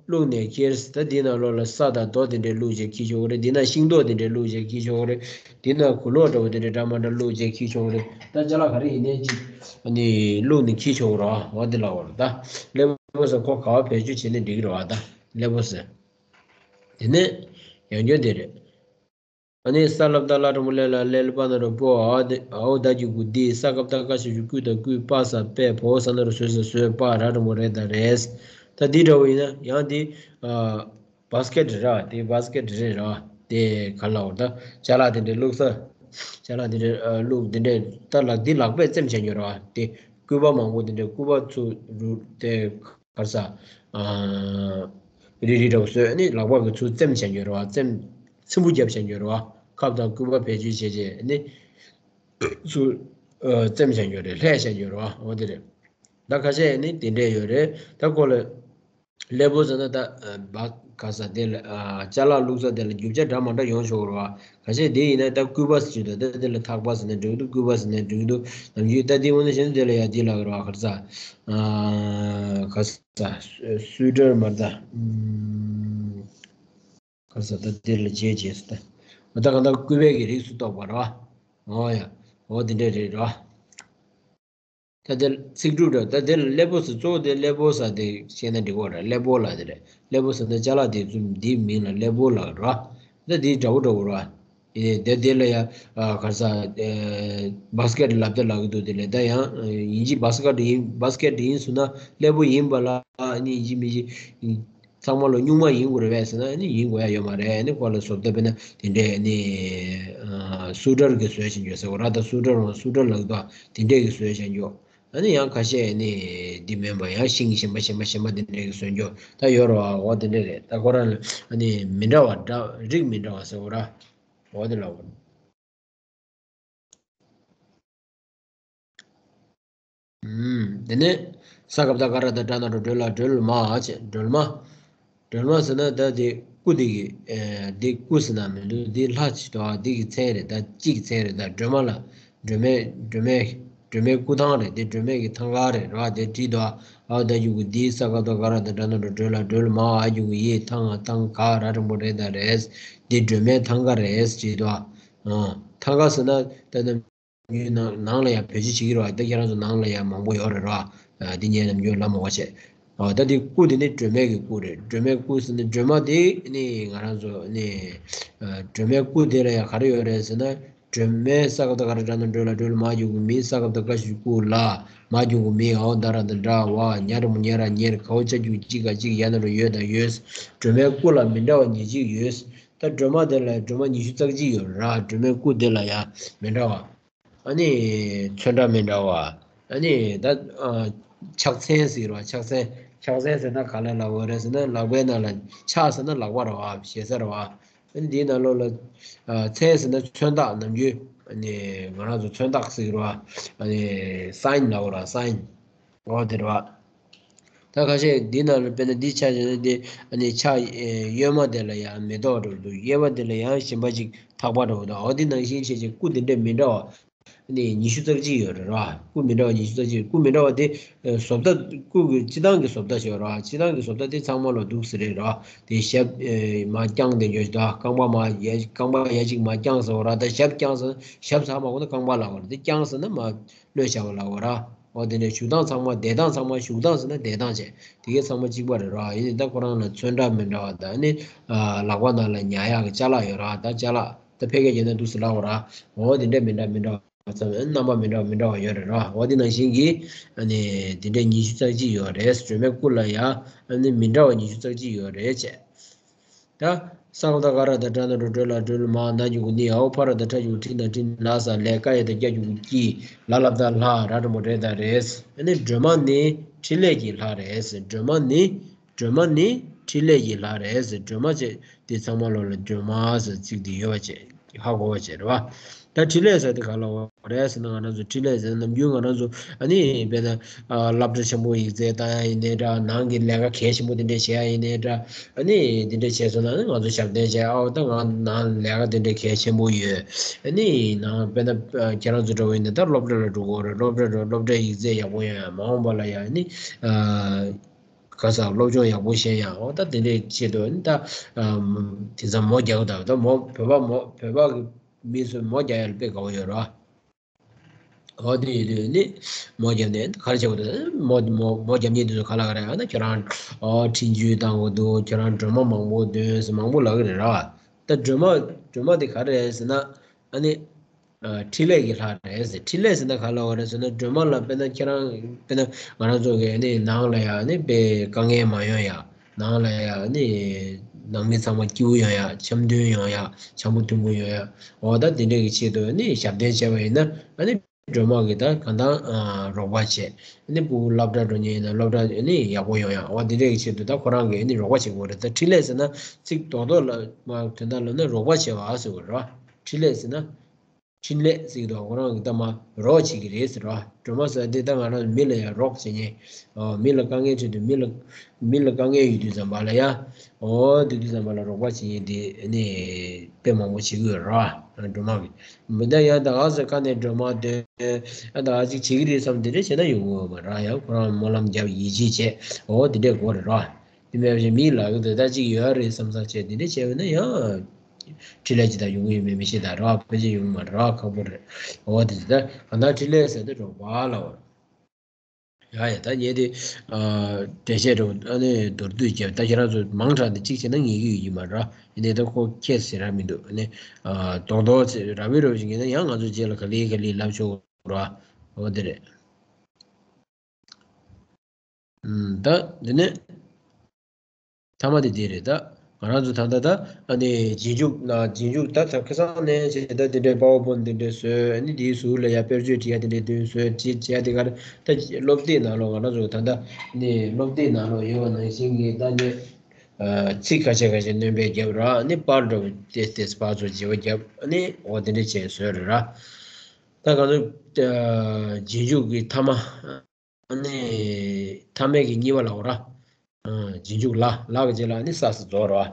བླུགས་ནས་ཁྱེར། ད་འདི་ནང་ལོགས་ལ་ས་དང་རྡོ་དེ་འདྲས་བླུགས་བྱས་འཁྱེར་ཆོག་གི་རེད། འདི་ན་ཤིང་ཏོག་དེ་འདྲས་བླུགས་བྱས་འཁྱེར་ཆོག་གི་རེད། འདི་ན་གོས་ལོག་འདྲ་བོ་དེ་འདྲས་འདྲ་མ་འདྲ་བླུགས་བྱས་འཁྱེར་ཆོག་གི་རེད། ད་ཅ་ལག་ག་རེ་ཡིན་ནའི་ཅིག་ཨ་ནི་བླུགས་ནས་འཁྱེར་ཆོག་གི་རེད་བ། འོ་དེ་ལབ་པ་རེད། ད་སླེ་པོ་ཟེར་ཁོ་ག་བ་བེད་སྤྱོད་བྱས་ནས་འགྲིག་གི་རེད་བ། ད་སླེ་པོ་ཟེར། དེ་ནས་ཡང་སྐྱར་དེ་རེད། ཨ་ནི་ས་ལ་བཏགས་སླ་དྲང་པོ་སླེ་ལ་སླེ་ལ་པ་ན་རོ་པོ། འ་དེ་འའོ་ད་གི་གུ་འདི། ས་ཀ་བཏགས་སྐ་ཞབས་ཀྱུ་སྐུ་དང་སྐུས། པ་ས་པས། བོ་ས་ན་རོ་བོས། ས་བོས། པ་ར་དྲང་པོ་རེ་དང་རེས། ད་འདི་འདྲ་བོ་ཡིན་ན་ཡང་འདི་ཨ་བ་སི་ཀེ་ཊི་ར། དེ་བ་སི་ཀེ་ཊི་རེད་ར། དེ་ག་ལ་འོ་ད་ཅ་ལག་དེ་འདྲས་བླུགས་ས། ཅ་ལག་དེ་འདྲས་ཨ་བླུགས་དེ་འདྲས་ད་ལག་འདི་ལག་པས་བཙེམ་བྱས་ཡོད་ར། དེ་སྐུད་པ་མང་པོ་དེ་འདྲས་སྐུད་པ་ཚུ་རུ་དེ་ག་རེ་ཟ། ཨ་རིལ་རིལ་འདྲ་བོ་བཟོས་ནི་ལག་པ་གི་ཚུར་བཙེམ་བྱས་ཡོད་རེད་བ། བཙེམ་ཚིམ་པོ་བརྒྱབ་བྱས་ཡོད་རེད་བ། ཁབ་དང་སྐུད་པ་བེད་སྤྱོད་བྱས་བྱས་ནི་ཚུར་ཨ་བཙེམ་བྱས་ཡོད་རེད། ལྷས་བྱས་ཡོད་རེད་བ། འོ་དེ་རེད། ད་ཁ་ཤས་ནི་དེ་འདྲས་ཡོད་རེད། ད་ཁོ་ལ་སླེ་པོ་ཟེར་ན་ད་ཨ་བ་ག་ས་དེ་ལ་ཨ་ཅ་ལག་བླུགས་ས་དེ་ལ་རྒྱུ་ཆ་འདྲ་མ་འདྲ་ཡོང་ཆོག་རེད་བ། ཁ་ཤས་དེ་ཡིན་ན་ད་སྐུད་པ་ཟེར་གྱི་འདུག་ད་དེ་ལ་ཐག་པ་ཟེར་ན་འགྲིག་འདུག་སྐུད་པ་ཟེར་ན་འགྲིག་འདུག་ནམ་རྒྱུན་ད་དེ་དངོས་གནས་བྱས་ན་དེ་ལ་ཡ་དེ་ལ་ར་ག་རེ་ཟ། ཨ་ག་རེ་ཟ། སུའི་ཊར་མ་རེད་ད། ཨམ་ག་རེ་ཟ། ད་དེ་ལ་བྱས་བྱས་སུ་ད། འོ་ད་གང་ལྟར་སྐུད་པའི་གི་རིགས་སུ་གཏོགས་པ་རེད་བ། འོ་ཡ། འོ་དེ་འདྲས་རེད་ར། ད་དེ་ཚིག་གྲུབ་རེད། ད་དེ་ལ་སླེ་པོ་ཟེར། གཙོ་བོ་དེ་སླེ་པོ་ཟེར་དེ་བཤད་ན་འགྲིག་གོ་ར། སླེ་པོ་ལ་དེ་རེད། སླེ་པོ་ཟེར་ན་ཅ་ལག་དེ་ཚོ་འདིའི་མིང་ལ་སླེ་པོ་ལ་ར། ད་དེ་འདྲ་བོ་འདྲ་བོ་ར། ཨེ་དེ་དེ་ལ་ཡ་ཨ་ག་རེ་ཟ། ཨེ་བ་སི་ཀེ་ཊི་ལབ་དེ་ལབ་གི་འདུག་དེ་ལ་ད་ཡང་ཨེ་ཡིན་གཅིག་བ་སི་ཀེ་ཊི་ཡིན། བ་སི་ཀེ་ཊི་ཡིན་ཟེར་ན་སླེ་པོ་ཡིན་པ་ལ་ཨ་ནི་ཡིན་གཅིག་མིན་གཅིག་ཚང་མ་ལོ་སྨྱུག་མ་ཡིན་དགོས་རེད་པས་ཟེར་ན་ནི་ཡིན་དགོས་ཡ་ཡོད་མ་རེད། ནི་ཁོ་ལ་བཟོ་ལྟ་དཔེར་ན་དེ་འདྲས་ནི་ཨ་སུའི་ཊར་གི་བཟོས་བཞིན་ཡོད་ཟེར་བ་ར། ད་སུའི་ཊར་འོང་སུའི་ཊར་ལབ་ཀྱི་འདུག་དེ་འདྲས་གི་བཟོས་བཞིན་ཡོད། ཨ་ནི་ཡང་ཁ་ཤས་ནི་འདི་མིན་པ་ཡང་ཤིང་གཞན་པ་གཞན་པ་གཞན་པ་དེ་འདྲས་གི་བཟོས་ཡོད། ད་ཡོད་རེད་བ། འོ་དེ་འདྲས་རེད། ད་ཁོ་རང་ལ་ཨ་ནི་མི་འདྲ་བ་འདྲ་རིགས་མི་འདྲ་བ་ཟེར་བ་ར། འོ་དེ་ལབ་དགོས། ཨུམ། དེ་ནས་ས་ཀ་བཏགས་སྐ་ར་བཏགས་སྐྲ་ན་རོ་སྒྲོལ་ལ་སྒྲོལ་མ་བྱས། སྒྲོལ་མ། སྒྲོལ་མ་ཟེར་ན་ད་དེ་སྐུ་དེ་གི་ཨེ་དེ་སྐུ་ཟེར་ན་མི་འདུག་དེ་ལྷ་ཅིག་དང་དེ་གི་མཚན་རེད། ད་གཅིག་གི་མཚན་རེད། ད་སྒྲོལ་མ་ལ་སྒྲོལ་མའི་སྒྲོལ་མའི་སྒྲོལ་མའི་སྐུ་ཐང་རེད། དེ་སྒྲོལ་མའི་གི་ཐང་ག་རེད་ར། དེ་བྲིས་དང་། འ་འོ་ད་གི་གུ་འདི། ས་ཀ་བཏགས་སྐ་ར་བཏགས་སྐྲ་ན་རོ་སྒྲོལ་ལ་སྒྲོལ་མ། འ་གི་གུ་འི། ཐང་ང་ཐང་ག་ར་དྲང་པོ་རེ་དང་རེས། འདི་སྒྲོལ་མའི་ཐང་ག་རེད་ཅེས་དང་། ཨ། ཐང་ག་ཟེར་ན་ད་ནམ་རྒྱུན་ནང་ནང་ལ་ཡང་བེད་སྤྱོད་བྱེད་ཀྱི་རེད་བ། ད་ཁྱེད་རང་ཚོ་ནང་ལ་ཡང་མང་པོ་ཡོད་རེད་ར། ཨ། འདི་ངས་ནམ་རྒྱུན་ལབ་མ་དགོས་བྱས། ཨ། ད་འདི་སྐུ་དེ་ནི་སྒྲོལ་མའི་གི་སྐུ་རེད། སྒྲོལ་མའི་སྐུ་ཟེར་ན་སྒྲོལ་མ་དེ་ནི་ང་རང་ཚོ་ནི། ཨ། སྒྲོལ་མའི་སྐུ་དེ་ལ་ཡང་ག་རེ་ཡོད་རེད་ཟེར་ན། སྒྲོལ་མའི། ས་ཀ་བཏགས་སྐ་ར་བཏགས་སྐྲ་ན་རོ་སྒྲོལ་ལ་སྒྲོལ་མ། འ་གི་གུ་མི། ས་ཀ་བཏགས་སྐ་ཞབས་ཀྱུ་སྐུ་ལ། མ་གི་གུ་མི། འ་འོ་ད་ར་བཏགས་འ་འདྲ་བ། ཉ་འགྲེང་བུ་ཉེ་ར་ཉེར། ག་འོ་ཅ་གི་གུ་གཅི། ག་གཅིག་ཡ་ན་རོ་ཡོ་དང་ཡོས། སྒྲོལ་མའི་སྐུ་ལ་མི་འདྲ་བ་ཉེར་གཅིག་ཡོད། ད་སྒྲོལ་མ་དེ་ལ་སྒྲོལ་མ་ཉི་ཤུ་རྩ་གཅིག་ཡོད་ར། སྒྲོལ་མའི་སྐུ་དེ་ལ་ཡང་མི་འདྲ་བ། ཨ་ནི་ཚོན་ཁྲ་མི་འདྲ་བ། ཨ་ནི་ད་ཨ་ཕྱག་མཚན་ཟེར་བ། ཕྱག་མཚན། ཕྱག་མཚན་ཟེར་ན་ག་ལ་ལབ་དགོས་རེད་ཟེར་ན། ལག་པའི་ནང་ལ་ཕྱག་ཟེར་ན་ལག་པ་རེད་བ། ཞེ་ས་རེད་བ། ཨ་ནི་འདིའི་ནང་ལོགས་ལ་ཨ་མཚན་ཟེར་ན་མཚོན་རྟགས། ནམ་རྒྱུན་ཨ་ནི་ང་རང་ཚོ་མཚོན་རྟགས་ཟེར་གི་རེད་བ། ཨ་ནི་སའིན་ལབ་དགོས་རེད་བ། སའིན། འོ་དེ་རེད་བ། ད་ཁ་ཤས་འདི་ནང་ལ་དཔེར་ན་འདི་ཆ་བཞག་ན་འདི་ཨ་ནི་ཕྱག་གཡོན་མ་དེ་ལ་ཡང་མེ་ཏོག་འདྲ་བོ་འདུག་གཡས་པ་དེ་ལ་ཡང་གཞན་པ་ཅིག་ཐག་པ་འདྲ་བོ་འདུག་འོ་འདི་ནང་བཞིན་བྱས་བྱས་སྐུ་འདི་འདྲ་མི་འདྲ་བ་ཨ་ནི་ཉི་ཤུ་རྩ་གཅིག་ཡོད་རེད་བ། སྐུ་མི་འདྲ་བ་ཉི་ཤུ་རྩ་གཅིག་སྐུ་མི་འདྲ་བ་དེ་ཨ་བཟོ་ལྟ། སྐུ་གི་སྤྱི་བཏང་གི་བཟོ་ལྟ་ཞིག་ཡོད་རེད་བ། སྤྱི་བཏང་གི་བཟོ་ལྟ་དེ་ཚང་མ་ལ་འདུག་ཟེར་རེད་རེད་བ། དེ་ཞབས་ཨ་མར་བརྐྱངས་དེ་འཇོག་ད། རྐང་པ་མར་ཡ། རྐང་པ་ཡ་གཅིག་མར་བརྐྱངས་ཟེར་བ་རེད། ད་ཞབས་བརྐྱངས་ཟེར་ན། ཞབས་ཟེར་མ་གོ་ན་རྐང་པ་ལབ་དགོས་རེད། དེ་བརྐྱངས་ཟེར་ན་མར་གློད་བཞག་པ་ལབ་དགོས་རེད། འོ་དེ་འདྲའི་བཞུགས་སྟངས་ཚང་མ། བསྡད་སྟངས་ཚང་མ། བཞུགས་སྟངས་ཟེར་ན་བསྡད་སྟངས་བྱས། དེ་གའི་ཚང་མ་གཅིག་པ་རེད་ར། ཡིན་ནའི་ད་ཁོ་རང་ལ་ཚོན་ཁྲ་མི་འདྲ་བ་དང་ནི། ཨ། ལག་པ་ནང་ལ་ཉར་ཡག་གི་ཅ་ལག་ཡོད་ར། ད་ཅ་ལག་ད་ཕལ་སྐད་བརྗོད་ན་འདུག་སེ་ལབ་དགོས་ར། འོ་དེ་འདྲ་མི་འདྲ་མི་འདྲ་བ་ཚང་མ་རྣམ་པ་མི་འདྲ་བ་མི་འདྲ་བ་ཡོད་རེད་ར། འོ་དེ་ནང་བཞིན་གྱི་ཨ་ནི་དེ་འདྲ་ཉི་ཤུ་རྩ་གཅིག་ཡོད་རེད། སྒྲོལ་མའི་སྐུ་ལ་ཡང་ཨ་ནི་མི་འདྲ་བ་ཉི་ཤུ་རྩ་གཅིག་ཡོད་རེད་བྱས། ད་ས་ཀ་བཏགས་སྐ་ར་བཏགས་སྐྲ་ན་རོ་སྐྲ་ལ་སྐྲ་ལ་མ། ན་གི་གུ་ནི། འ་འོག་ཕ་ར་བཏགས་ཕྲ་གི་གུ་ཕྲི་ན་ཕྲིན། ལ་ས་ལས། ཀ་ཡ་བཏགས་སྐྱ་གི་གུ་སྐྱི། ལ་ལ་བཏགས་ལྷ། ར་འགྲེང་བུ་རེ་དང་རེས། ཨ་ནི་སྒྲོལ་མ་ནི་ཕྲིན་ལས་ཀྱི་ལྷ་རེད། སྒྲོལ་མ་ནི། སྒྲོལ་མ་ནི། འཕྲིན་ལས་ཀྱི་ལྷ་རེད་ཟེར། སྒྲོལ་མ་བཅས་དེ་ཚང་མ་ལོ་ལ་སྒྲོལ་མ་ཟེར་ཚིག་དེ་ཡོད་པ་བྱས། ཧ་གོ་བ་བྱས་རེད་བ། ད་འཕྲིན་ལས་ཟེར་དེ་ག་ལ་བ་རེད་ཟེར་ན། ང་རང་ཚོ་འཕྲིན་ལས་ཟེར་ནམ་རྒྱུན་ང་རང་ཚོ་ཨ་ནི་དཔེར་ན་སློབ་གྲྭ་ཆེན་པོ་ཡིག་ཚད་བཏང་ཡ་ཡིན་ནའི་འདྲ། ནང་གི་ལས་ཀ་གལ་ཆེན་པོ་དེ་འདྲ་བྱེད་ཡ་ཡིན་ནའི་འདྲ། ཨ་ནི་དེ་འདྲ་བྱས་སོང་ན་ང་ཚོ་ཞབས་བརྟན་བྱས། ཨའོ་ད་ང་ནང་ལས་ཀ་དེ་འདྲ་གལ་ཆེན་པོ་ཡོད། ཨ་ནི་ནང་དཔེར་ན་ཁྱེད་རང་ཚོ་འདྲ་བོ་ཡིན་ན་ད་སློབ་གྲྭ་ལ་འགྲོ་དགོས་རེད། སློབ་གྲྭ་འགྲོ། སློབ་གྲྭའི་ཡིག་ཚད་ཡག་པོ་ཡོང་ཡ། མ་འོངས་པ་ལ་ཡ་ཨ་ནི་ག་ས་སློབ་སྦྱོང་ཡག་པོ་ཤེས་ཡ། ཨོ་ད་དེ་འདྲའི་ཆེད་དུ་ཨ་ནི་ད་དེང་སང་མོ་རྒྱག་གི་འདུག་ད་མོ་བོད་པ་མོ་བོད་པ་གི་མི་ཚོས་མོ་རྒྱག་ཡ་ལ་དཔེ་དགའ་བོ་ཡོད་རེད་བ། འོ་དེ་ཡིན་དུས་ནི་མོ་བརྒྱབ་ནས་ག་རེ་བྱེད་དགོས་འདུག་མོ་མོ་མོ་བརྒྱབ་མཁན་དེ་ཚོ་ག་ལ་ག་རེ། ཨ་ན་ཁྱོད་རང་ཨོ་འཕྲིན་བཅོལ་བཏང་དགོས་འདུག་ཁྱོད་རང་སྒྲོལ་མ་མང་པོ་འདོན་ཟེར་མང་པོ་ལབ་ཀྱི་རེད་ར། ད་སྒྲོལ་མ་སྒྲོལ་མ་དེ་ག་རེ་རེད་ཟེར་ན། ཨ་ནི་ཨ་འཕྲིན་ལས་ཀྱི་ལྷ་རེད་ཟེར། འཕྲིན་ལས་ཟེར་ན་ག་ལ་ག་རེ་ཟེར་ན། སྒྲོལ་མ་ལ་དཔེར་ན་ཁྱེད་རང་དཔེར་ན་ང་རང་ཚོ་གི་ཨ་ནི་ནང་ལ་ཡ་ཨ་ནི་དཔེ་དཀའ་ངལ་མ་ཡོང་ཡ། ནང་ལ་ཡ་ནི་ནང་མི་ཚང་མ་སྐྱིད་པོ་ཡོང་ཡ། འཆམ་མཐུན་ཡོང་ཡ། འཆམ་པོ་མཐུན་པོ་ཡོང་ཡ། འོ་ད་དེ་འདྲ་གི་ཆེད་དུ་ནི་ཞབས་བརྟན་བྱས་པ་ཡིན་ན། ཨ་ནི་སྒྲོལ་མ་གིས་ད་གང་ལྟར་ཨ་རོགས་པ་བྱས། ཨ་ནི་ཕྲུ་གུ་སློབ་གྲྭ་འགྲོ་མཁན་ཡིན་ན་སློབ་གྲྭ་ནི་ཡག་པོ་ཡོང་ཡ། འོ་དེ་འདྲ་གི་ཆེད་དུ་ད་ཁོ་རང་གིས་ནི་རོགས་པ་བྱེད་དགོས་རེད། ད་འཕྲིན་ལས་ཟེར་ན་ཚིག་རྡོག་རྡོག་ལ་མ་དོན་དག་ལབ་ན་རོགས་པ་བྱེད་པ་ཟེར་དགོས་རེད་བ། འཕྲིན་ལས་ཟེར་ན། འཕྲིན་ལས་ཟེར་གྱི་འདུག་ཁོ་རང་གིས་ད་མ་རོགས་བྱེད་ཀྱི་རེད་ཟེར་བ། སྒྲོལ་མ་ཟེར་དེ་ད་ང་རང་མི་ལ་ཡང་རོགས་བྱེད་མཁན། ཨོ་མི་ལ་དཀའ་ངལ་འཕྲད་དུས་མི་ལ་མི་ལ་དཀའ་ངལ་ཡོད་དུས་ཙམ་པ་ལ་ཡ། ཨོ་དེ་དུས་ཙམ་པ་ལ་རོགས་པ་བྱེད་མཁན་དེ་ནི་དཔེ་མང་པོ་བྱེད་ཀྱི་ཡོད་རེད་བ། སྒྲོལ་མ་གིས་མི་ད་ཡང་ད་ག་ཟེར་ཁ་ནས་སྒྲོལ་མ་དེ་ཨ་ད་ག་ཅིག་བྱེད་ཀྱི་རེད་བསམ་དེ་འདྲ་བྱས་ན་ཡོང་གི་ཡོད་མ་རེད། ཡང་ཁོ་རང་སྨོན་ལམ་བརྒྱབ་ཡིད་ཆེས་བྱས། ཨོ་དེ་འདྲས་དགོས་རེད་ར། དེ་མེད་པ་བཞིན་མིའི་ལག་གི་འདོད་ལྟ་གཅིག་ཡོད་རེད་བསམ་བསམ་བྱས་དེ་འདྲས་བྱས་པ་ན་ཡང་། འཕྲིན་ལས་ཅི་ལྟར་ཡོང་གི་ཡོད་མེད་མི་ཤེས་ད་ར། ཕལ་ཆེར་ཡོང་མ་ར། ཁག་པོ་རེད། འོ་དེ་ད་གང་ལྟར་འཕྲིན་ལས་ཟེར་དུས་རོགས་པ་ལ་བར། ཡ་ཡ་ད་ངས་དེ་འགྲེལ་བཤད་རོགས་ཨ་ནི་མདོར་བསྡུས་བརྒྱབ། ད་ཁྱེད་རང་ཚོ་མང་དྲགས་འདི་གཅིག་བྱས་ན་ངེས་ཀྱི་ཡོད་ཀྱི་མ་ར། ཡིན་ནའི་ད་ཁོ་ཁྱད་ཟེར་ར་མི་འདུག་ཨ་ནི་རྡོག་རྡོག་ཚེ་ར་བའི་རོགས་ཞིག་ཡིན་ན་ཡང་ང་ཚོ་རྗེས་ལ་ག་ལེ་ག་ལེ་ལབ་ཆོག་ར། འོ་དེ་རེད། ད་འདི་ནས་མཐའ་མ་དེ་འདི་རེད། ད་ང་རང་ཚོ་ད་ལྟ་ད་ཨ་ནི་རྗེས་འཇུག་ན་རྗེས་འཇུག་ད་ད་ཁ་སང་ནས་བྱས་ད་དེ་འདྲའི་པ་ཝར་པོན་དེ་འདྲའི་བཟོས། ཨ་ནི་དེའི་ཟུར་ལ་ཡ་དཔེར་བརྗོད་བྲིས་ཡ་དེ་འདྲའི་དོན་བཟོས་བྲིས་བྱས་དེ་གར་ད་སློབ་དེབ་ནང་ལོགས་ང་རང་ཚོ་ད་ལྟ་ནི་སློབ་དེབ་ནང་ལོགས་ཡོད་པ་ནང་བཞིན་གྱི་ད་ནི། ཚིག་ཁ་ཤས་ཁ་ཤས་སྣོན་པ་བརྒྱབ་ར། ཨ་ནི་པར་འདྲ་བོ་ཏེས་ཏེས་པར་ཚོ་བརྗེ་བ་བརྒྱབ། ཨ་ནི་འོ་དེ་འདྲ་བྱས་བཟོས་རེད་ར། ད་ག་ཚོད་རྗེས་འཇུག་གི་མཐའ་མ། ཨ་ནི་མཐའ་མའི་གི་གཉིས་པ་ལ་འོ་ར། རྗེས་འཇུག་ལ་ལ་གི་རྗེས་ལ་ཨ་ནི་ས་ས་རྫོགས་ར།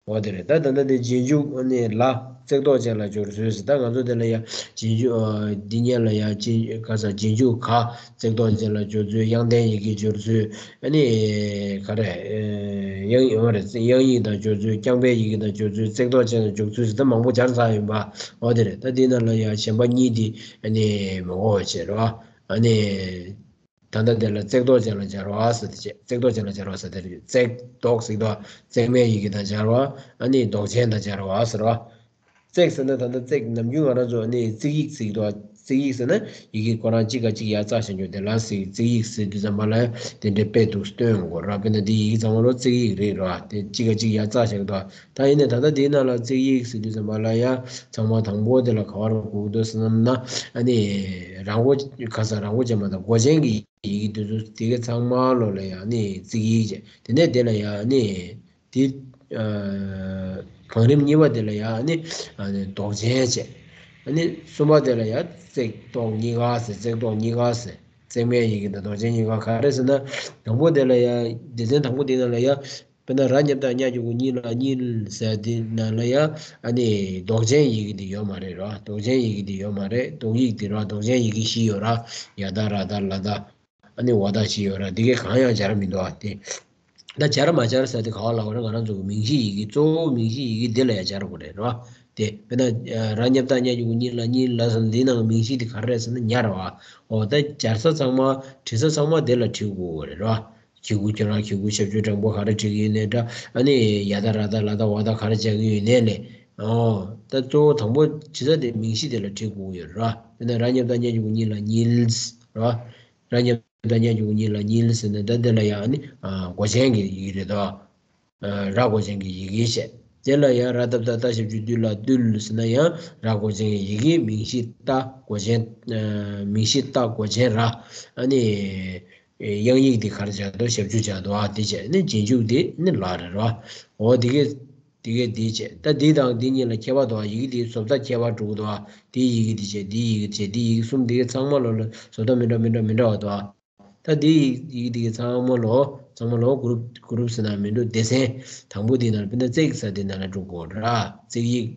འོ་དེ་རེད། ད་ད་ལྟ་དེ་རྗེས་འཇུག་ཨ་ནི་ལ་བརྩེགས་འདོགས་ཅན་ལ་སྦྱོར་ཚུལ་ཟེར། ད་ང་ཚོ་དེ་ལ་ཡ་རྗེས་འཇུག་འདི་ཉིད་ལ་ཡ་རྗེས་ག་ས་རྗེས་འཇུག་ག་བརྩེགས་འདོགས་ཅན་ལ་སྦྱོར་ཚུལ། དབྱངས་ལྡན་ཡི་གེ་སྦྱོར་ཚུལ། ཨ་ནི་ག་རེ། དབྱངས་ཡིག་དང་སྦྱོར་ཚུལ། རྐྱང་པའི་ཡི་གེ་དང་སྦྱོར་ཚུལ། བརྩེགས་འདོགས་ཅན་དང་སྦྱོར་ཚུལ་ཟེར་ད་མང་པོ་སྦྱར་ཚར་ཡིན་པ། འོ་དེ་རེད། ད་འདི་ནང་ལ་ཡང་གཞན་པ་གཉིས་འདི་ཨ་ནི་མི་གོ་བ་བྱས་རོ། ཨ་ནི་ད་ལྟ་དེ་ལ་བརྩེགས་འདོགས་ཅན་ལ་སྦྱར་བ་ཟེར་ཏེ་བྱས། བརྩེགས་འདོགས་ཅན་ལ་སྦྱར་བ་ཟེར་ཏེ་རེད། བརྩེགས་འདོགས་ཟེར་དུས་བརྩེགས་མའི་ཡི་གེ་དང་སྦྱར་བ། ཨ་ནི་འདོགས་ཅན་དང་སྦྱར་བ་ཟེར་བ། བརྩེགས་ཟེར་ན་ད་ལྟ་བརྩེགས་ནམ་རྒྱུན་ང་རང་ཚོ་ནི་བརྩེགས་ཡིག་ཟེར་གྱི་འདུག་བརྩེགས་ཡིག་ཟེར་ན་ཡི་གེ་ཁོ་རང་གཅིག་ག་གཅིག་ཡར་བཙགས་བཞག་རྒྱུ་དེ་ལ་ཟེར། བརྩེགས་ཡིག་ཟེར་དུས་ཙམ་པ་ལ་དེ་འདྲའི་དཔེ་འདུག་སྟོན་དགོས་ར། དཔེར་ན་འདི་ཡི་གེ་ཚང་མ་ལོ་བརྩེགས་ཡིག་རེད་ར། དེ་གཅིག་ག་གཅིག་ཡར་བཙགས་བཞག་གི་འདུག་ད་ཡིན་ནའི་ད་ལྟ་དེའི་ནང་ལ་བརྩེགས་ཡིག་ཟེར་དུས་ཙམ་པ་ལ་ཡ་ཚང་མ་དང་པོ་དེ་ལ་ག་བར་གོ་གི་འདུག་ཟེར་ན། ཨ་ནི་རང་མགོ་ག་ས་རང་མགོ་ཅན་མ་དང་མགོ་ཅན་གྱི་ཡི་གེ་དེ་ཚོ་དེ་ག་ཚང་མ་ལོ་ལ་ཡ་ནི་བརྩེགས་ཡིག་བྱས། དེ་ནས་དེ་ལ་ཡ་ནི། དེ། ཨ། བང་རིམ་གཉིས་པ་དེ་ལ་ཡང་ནི། ཨ་ནི་འདོགས་ཅན་བྱས། ཨ་ནི་གསུམ་པ་དེ་ལ་ཡང་བརྩེགས་འདོགས་གཉིས་ཀ་ཟེར། བརྩེགས་འདོགས་གཉིས་ཀ་ཟེར། བརྩེགས་མའི་ཡི་གེ་དང་འདོགས་ཅན་གཉིས་ཀ་ག་རེ་ཟེར་ན། དང་པོ་དེ་ལ་ཡང་སྡེ་ཚན་དང་པོ་དེ་ནང་ལ་ཡང་། དཔེར་ན་ར་མཉམ་བཏགས་ཉ་གི་གུ་གཉིས་ལ་གཉིལ་ཟེར་དེ་ནང་ལ་ཡང་། ཨ་ནི་འདོགས་ཅན་ཡི་གེ་དེ་ཡོད་མ་རེད་ར། འདོགས་ཅན་ཡི་གེ་དེ་ཡོད་མ་རེད། འདོགས་ཡིག་དེ་ར། འདོགས་ཅན་ཡི་གེ་བཞི་ཡོད་ར། ཡ་བཏགས་ར་བཏགས་ལ་བཏགས། ཨ་ནི་འོ་ད་ཞིག་ཡོད་ར། འདི་གའི་གང་ཡང་སྦྱར་མི་འདུག་ཨ། དེ་ད་སྦྱར་མ་སྦྱར་ཟེར་དེ་ག་བ་ལ་འོ་ར། ང་རང་ཚོ་གི་མིང་གཞི་ཡི་གེ་གཙོ་བོ་མིང་གཞི་ཡི་གེ་འདི་ལ་ཡང་སྦྱར་དགོས་རེད་ར། དེ་དཔེར་ན་ར་མཉམ་བཏགས་ཉ་གི་གུ་གཉིས་ལ་གཉིལ་ལ་ཟེར་ན་འདིའི་ནང་གི་མིང་གཞི་དེ་ག་རེ་རེད་ཟེར་ན་ཉ་རེད་བ། འོ་ད་སྦྱར་ས་ཚང་མ་བྲིས་ས་ཚང་མ་དེ་ལ་བྲིས་དགོས་རེད་ར། གི་གུ་ཁྱོད་རང་གི་གུ་ཞབས་ཀྱུ་དྲང་པོ་ག་རེ་བྲིས་ཀྱི་ཡོད་ནའི་འདྲ། ཨ་ནི་ཡ་བཏགས་ར་བཏགས་ལ་བཏགས་འོ་ད་ག་རེ་སྦྱར་གྱི་ཡོད་ནའི་ལས། འོ་ད་གཙོ་བོ་དང་པོ་བྲིས་ས་དེ་མིང་གཞི་དེ་ལ་བྲིས་དགོས་ཡོད་ར། དཔེར་ན་ར་མཉམ་བཏགས་ཉ་གི་གུ་གཉིས་ལ་ཉིལ་ར། ར་མཉམ་བཏགས་ཉ་གི་གུ་གཉིས་ལ་ཉིལ་ཟེར་ན་ད་དེ་ལ་ཡང་ནི་མགོ་ཅན་གྱི་ཡི་གེ་རེད་དོ། ར་མགོ་ཅན་གྱི་ཡི་གེ་བཤད། དེ་ལ་ཡང་ར་བཏགས་བཏགས་རྟ་ཞབས་ཀྱུ་རྡུ་ལ་རྡུལ་ཟེར་ན་ཡང་ར་མགོ་ཅན་གྱི་ཡི་གེ། མིང་གཞི་རྟ་མགོ་ཅན། མིང་གཞི་རྟ་མགོ་ཅན་ར། ཨ་ནི། དབྱངས་ཡིག་འདི་ག་རེ་སྦྱར་འདུག་ཞབས་ཀྱུ་སྦྱར་འདུག་ཨ། འདི་བྱས་ནི་རྗེས་འཇུག་འདི་ནི་ལ་རེད་རོ། འོ་འདི་གས་འདི་གས་འདི་བྱས། ད་འདི་དང་འདི་གཉིས་ལ་ཁྱད་པར་འདུག་ཨ། ཡི་གེ་འདིའི་བཟོ་ལྟ་ཁྱད་པར་འགྲོ་གི་འདུག་ཨ། འདིའི་ཡི་གེ་འདི་བྱས། འདིའི་ཡི་གེ་འདི་བྱས། འདིའི་ཡི་གེ་གསུམ་འདི་གས་ཚང་མ་ལོ་ལ་བཟོ་ལྟ་མི་འདྲ་མི་འདྲ་མི་འདྲ་བ་འདུག་ཨ། ད་འདི་ཡི་གེ་འདི་གས་ཚང་མ་ལོ་ཚང་མ་ལོ་གུ་རུབ་གུ་རུབ་ཟེར་ན་མི་འགྲོ། སྡེ་ཚན་དང་པོ་འདི་ནང་ལ་དཔེར་ན་བརྩེགས་ཟེར་འདི་ནང་ལ་འགྲོ་དགོས་ར། བརྩེགས་ཡིག་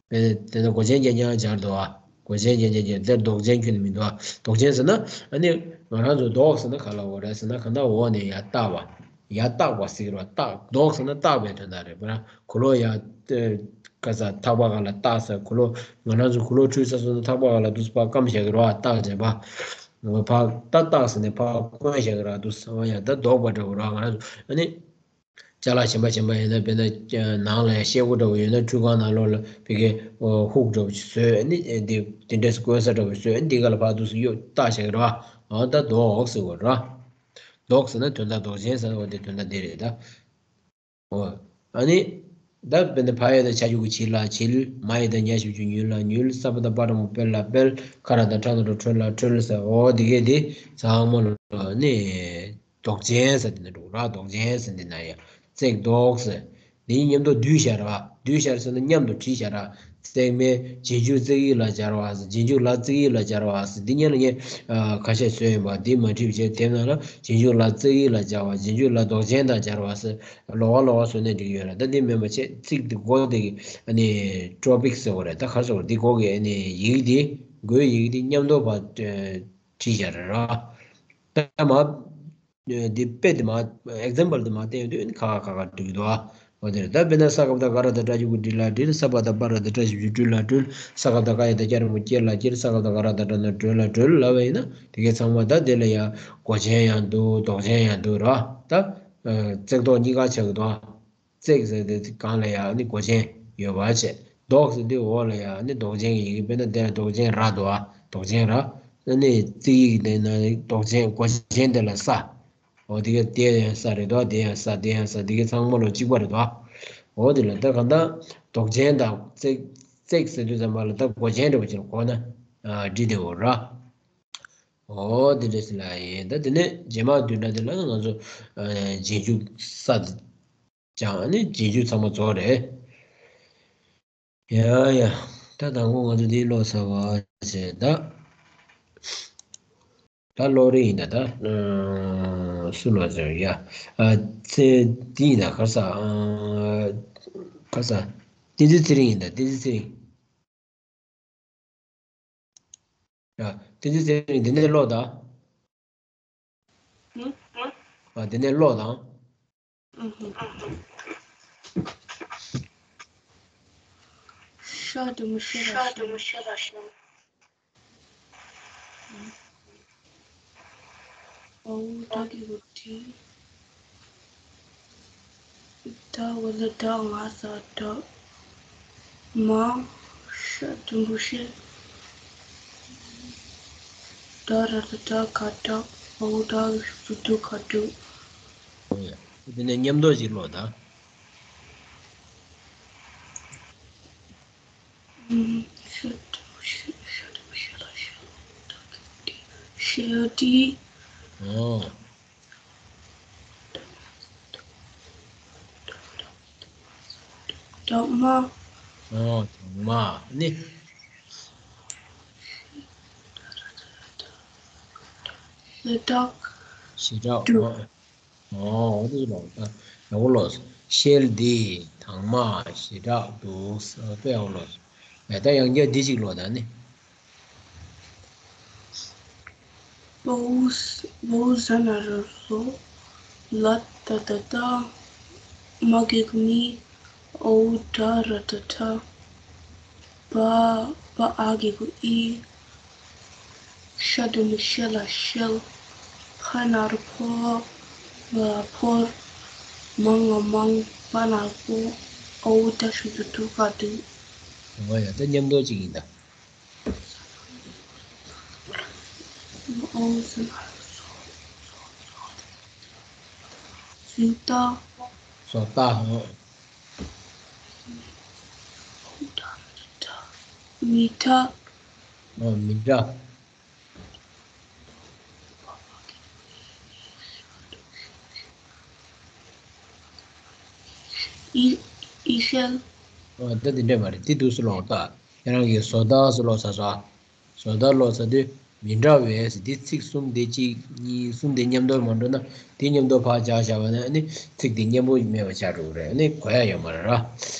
དཔེར་ན་དེ་ནས་མགོ་ཅན་རྐྱང་རྐྱང་སྦྱར་འདུག་ཨ། མགོ་ཅན་རྐྱང་རྐྱང་སྦྱར། འདིར་འདོགས་ཅན་ཁྱོན་ནས་མི་འདུག་ཨ། འདོགས་ཅན་ཟེར་ན་ཨ་ནི་ང་རང་ཚོ་འདོགས་ཟེར་ན་ག་ལ་འོ་རེད་ཟེར་ན། གང་ལྟར་འོག་ནས་ཡར་བཏགས་པ། ཡར་བཏགས་པ་ཟེར་གི་རེད་བ། བཏགས། འདོགས་ཟེར་ན་བཏགས་པའི་དོན་དག་རེད། དཔེར་ན་གུ་ལོ་ཡར་ཨ་ག་ས་ཐག་པ་སྒང་ལ་བཏགས་ཟེར། གུ་ལོ་ང་རང་ཚོ་གུ་ལོ་ཁྲུས་ས་སོང་ན་ཐག་པ་སྒང་ལ་འདུག་སེ་ཕར་སྐམ་བཞག་གི་རེད་བ། བཏགས་བྱས་པ། ཕར་ད་བཏགས་ཟེར་ནས་ཕར་བསྐོན་བཞག་གི་རེད་འདུག་སེ། འོ་ཡ། ད་འདོགས་པ་འདྲ་བོ་རེད་བ། ང་རང་ཚོ་ཨ་ནི་ཅ་ལག་གཞན་པ་གཞན་པ་ཡིན་ན་དཔེར་ན་ནང་ལ་ཡང་ཤེལ་སྒོ་འདྲ་བོ་ཡོད་ན་ཁྲུས་ཁང་ནང་ལོགས་ལ་ཕ་གི་ཧུག་འདྲ་བོ་ཞིག་བཟོས། ཨ་ནི་དེ་དེ་འདྲས་སུ་བསྐོན་ས་འདྲ་བོ་བཟོས། ཨ་ནི་དེ་ག་ལ་ཕར་འདུག་སེ་གཡོག་བཏགས་བཞག་གི་རེད་བ། འོ་ད་འདོགས་ཟེར་བ་རེད། འདོགས་ཟེར་ན་དོན་དག་འདོགས་ཅན་ཟེར་བ་དེ་དོན་དག་དེ་རེད་ད། འོ། ཨ་ནི། ད་དཔེར་ན་བ་ཡ་བཏགས་བྱ་གི་གུ་བྱི་ལ་བྱིལ། མ་ཡ་བཏགས་ཉ་ཞབས་ཀྱུ་མྱུལ་ལ་མྱུལ། ས་བ་བཏགས་སྦ་འགྲེང་བུ་སྦེ་ལ་སྦེལ། ཁ་ར་བཏགས་ཁྲ་འགྲེང་བུ་ཁྲོ་ཁྲོལ་ལ་ཁྲོལ་ཟེར། འོ་དེ་གས་དེ་ཚང་མ་ལ་ནི་འདོགས་ཅན་ཟེར་དེ་ནས་འགྲོ་ར། འདོགས་ཅན་ཟེར་འདི་ན་ཡ་བརྩེགས་འདོགས་ཟེར། འདི་མཉམ་དུ་བསྡུས་བཞག་ར། བསྡུས་བཞག་ཟེར་ན་མཉམ་དུ་བྲིས་བཞག་ར། བརྩེགས་མའི་རྗེས་འཇུག་བརྩེགས་ཡིག་ལ་སྦྱར་བ་ཟེར། རྗེས་འཇུག་ལ་བརྩེགས་ཡིག་ལ་སྦྱར་བ་ཟེར། འདི་སྔོན་ལ་ངས་ཨ་ཁ་ཤས་བཟོས་ཡིན་པ་འདི་མ་བྲིས་པ་བྱས། དེ་ནང་ལ་རྗེས་འཇུག་ལ་བརྩེགས་ཡིག་ལ་སྦྱར་བ། རྗེས་འཇུག་ལ་འདོགས་ཅན་དང་སྦྱར་བ་ཟེར། ལོགས་ཀ་ལོགས་ཀ་བཟོས་ནས་འགྲིག་ཡོད་རེད། ད་འདི་མིན་པ་བྱས་ཚིག་འདི་མགོ་འདི་ཨ་ནི་ཊོ་པིག་ཟེར་བ་རེད། ད་ག་རེ་ཟེར་བ་འདི་མགོ་གི་ཨ་ནི་ཡི་གེ་འདི་མགོའི་ཡི་གེ་འདི་མཉམ་དུ་བ་བྲིས་བཞག་རེད་ར། ད་མ་འདི་དཔེ་འདི་མ་ཨེག་ཛམ་པལ་འདི་མ་བསྟན་ཡོང་དུས་ཨ་ནི་ཁ་ཁ་ཁ་ཁ་འགྲིག་གི་འདུག་ཨ། འོ་དེ་རེད། ད་དཔེར་ན་ས་ག་བཏགས་སྒ་ར་བཏགས་སྒྲ་གི་གུ་སྒྲི་ལ་སྒྲིལ། ས་བ་བཏགས་སྦ་ར་བཏགས་སྦྲ་ཞབས་ཀྱུ་སྦྲུ་ལ་སྦྲུལ། ས་ག་བཏགས་སྐ་ཡ་བཏགས་སྐྱ་འགྲེང་བུ་སྐྱེ་ལ་སྐྱེལ། ས་ག་བཏགས་ག་ར་བཏགས་སྒྲ་ན་སྒྲོལ་ལ་སྒྲོལ་ལབ་པ་ཡིན་ན། དེ་གའི་ཚང་མ་ད་དེ་ལ་ཡང་མགོ་ཅན་ཡང་འདུག་འདོགས་ཅན་ཡང་འདུག་ར། ད་བརྩེགས་འདོགས་གཉིས་ཀ་ཆགས་ཀྱི་འདུག་ཨ། བརྩེགས་ཟེར་དེ་སྒང་ལ་ཡང་ནི་མགོ་ཅན་ཡོད་པ་བྱས། འདོགས་ཟེར་དེ་འོག་ལ་ཡང་ནི་འདོགས་ཅན་གྱི་ཡི་གེ། དཔེར་ན་དེ་ལ་འདོགས་ཅན་ར་འདུག་ཨ། འདོགས་ཅན་ར། ཨ་ནི་བརྩེགས་ཡིག་དེ་ན་འདོགས་ཅན་མགོ་ཅན་དེ་ལ་ས། འོ་དེ་ག་དེ་ཡང་ས་རེད་དོ། དེ་ཡང་ས། དེ་ཡང་ས། དེ་ག་ཚང་མ་ལོ་གཅིག་པ་རེད་དོ། འོ་དེ་ལ་ད་གང་ལྟར་འདོགས་ཅན་དང་བརྩེགས་བརྩེགས་ཟེར་དུས་ཙམ་པ་ལ་ད་མགོ་ཅན་འདྲ་བོ་ཅིག་ལ་གོ་ན་ཨ་འགྲིག་དེ་འོ་ར། འོ་དེ་འདྲ་ཞིག་ལ་ཡིན། ད་དེ་ནས་རྗེས་མ་བསྡུས་ན་དེ་ལ་ང་ཚོ་ཨ་རྗེས་འཇུག་ས་ཀྱང་ནི་རྗེས་འཇུག་ཚང་མ་རྫོགས་རེད། ཡ་ཡ། ད་དང་པོ་ང་ཚོ་འདི་ཀློག་ཚར་བ་བྱས། ད་ད་ཀློག་རིང་ཡིན་ད། ད་ཨ་སུ་ཀློག་ཚར་ཡ། ཨ་ཚེ་འདི་ཡིན་ད། ག་རེ་ཟ། ཨ་ག་རེ་ཟ། བསྟན་འཛིན་ཚེ་རིང་ཡིན་ད། བསྟན་འཛིན་ཚེ་རིང་། ཡ། བསྟན་འཛིན་ཚེ་རིང་འདི་ནས་ཀློག་ད། ཨ་འདི་ནས་ཀློག་དང་། ཤ་དུ་མི་ཤ་ལ་ཤ། འོ་ད་གི་གུ་ཏི། ད་འོ་ལ་ད་ང་ས་ད། མ། ཤ་དུམ་བུ་ཤེ། ད་ར་ད་ད་ག་ད། འོ་ད་གི་ཤུ་དུ་ག་དུ། འོ་ཡ། དེ་ནས་མཉམ་དུ་ཅིག་ཀློག་དང་། ཤ་ཏི། གྲོག་མ། ཨོ། གྲོག་མ་ནི། ཞེ་དྲག་ཞེ་དྲག་འདུག་ཨོ། ཨོ་འདི་ལོ། ཡག་པོ་ལོ། ཤེལ་འདི་དྭངས་མ་ཞེ་དྲག་འདུག་དཔེ་ཡག་པོ་ལོ། ད་ཡང་བསྐྱར་འདི་གཅིག་ལོ་ད་ནི། པའོ་ཟ་ན་རོ་སོ། ལ་ཏ་ད་ཏ། མ་གི་གུ་མི། ཨོ་ད་ར་ཏ་ཏ། བ། བ་ཨ་གི་གུ་ཨི། ཤ་དུ་མི་ཤ་ལ་ཤལ། ཕ་ན་རོ་ཕོ། ཕོར། མ་ང་མང་། པ་ན་པོ། ཨོ་ད་ཞབས་ཀྱུ་དུ་ག་དུ། འོ་ཡ། ད་མཉམ་དུ་གཅིག་ཡིན་ད། ཨོ་ཟེར་ན་སོ། སོ་ཏ། སོ་ཏ། ཧོ། མི་ཏྲ། ཨོ་མི་ཏྲ། ཨི་ཨི་ཤལ། ཨ། ད་དེ་འདྲས་མ་རེད། དེ་འདུག་སེ་ཀློག་ད། ཁྱེད་རང་གིས་བཟོ་ལྟ་ཟེར་ཀློག་ཚར་སོང་། བཟོ་ལྟ་ཀློག་ཚར་དུས་མི་འདྲ་བའི་ཟེར། འདི་ཚིག་གསུམ་དེ་གཅིག་གཉིས་གསུམ་དེ་མཉམ་དུ་མ་འགྲོ་ན། དེ་མཉམ་དུ་ཕར་སྦྱར་བཞག་པ་ན་ནི་ཚིག་དེ་སྙན་པོ་མེད་པ་ཆགས་འགྲོ་གི་རེད། ཨ་ནི་གོ་ཡ་ཡོད་མ་རེད་ར།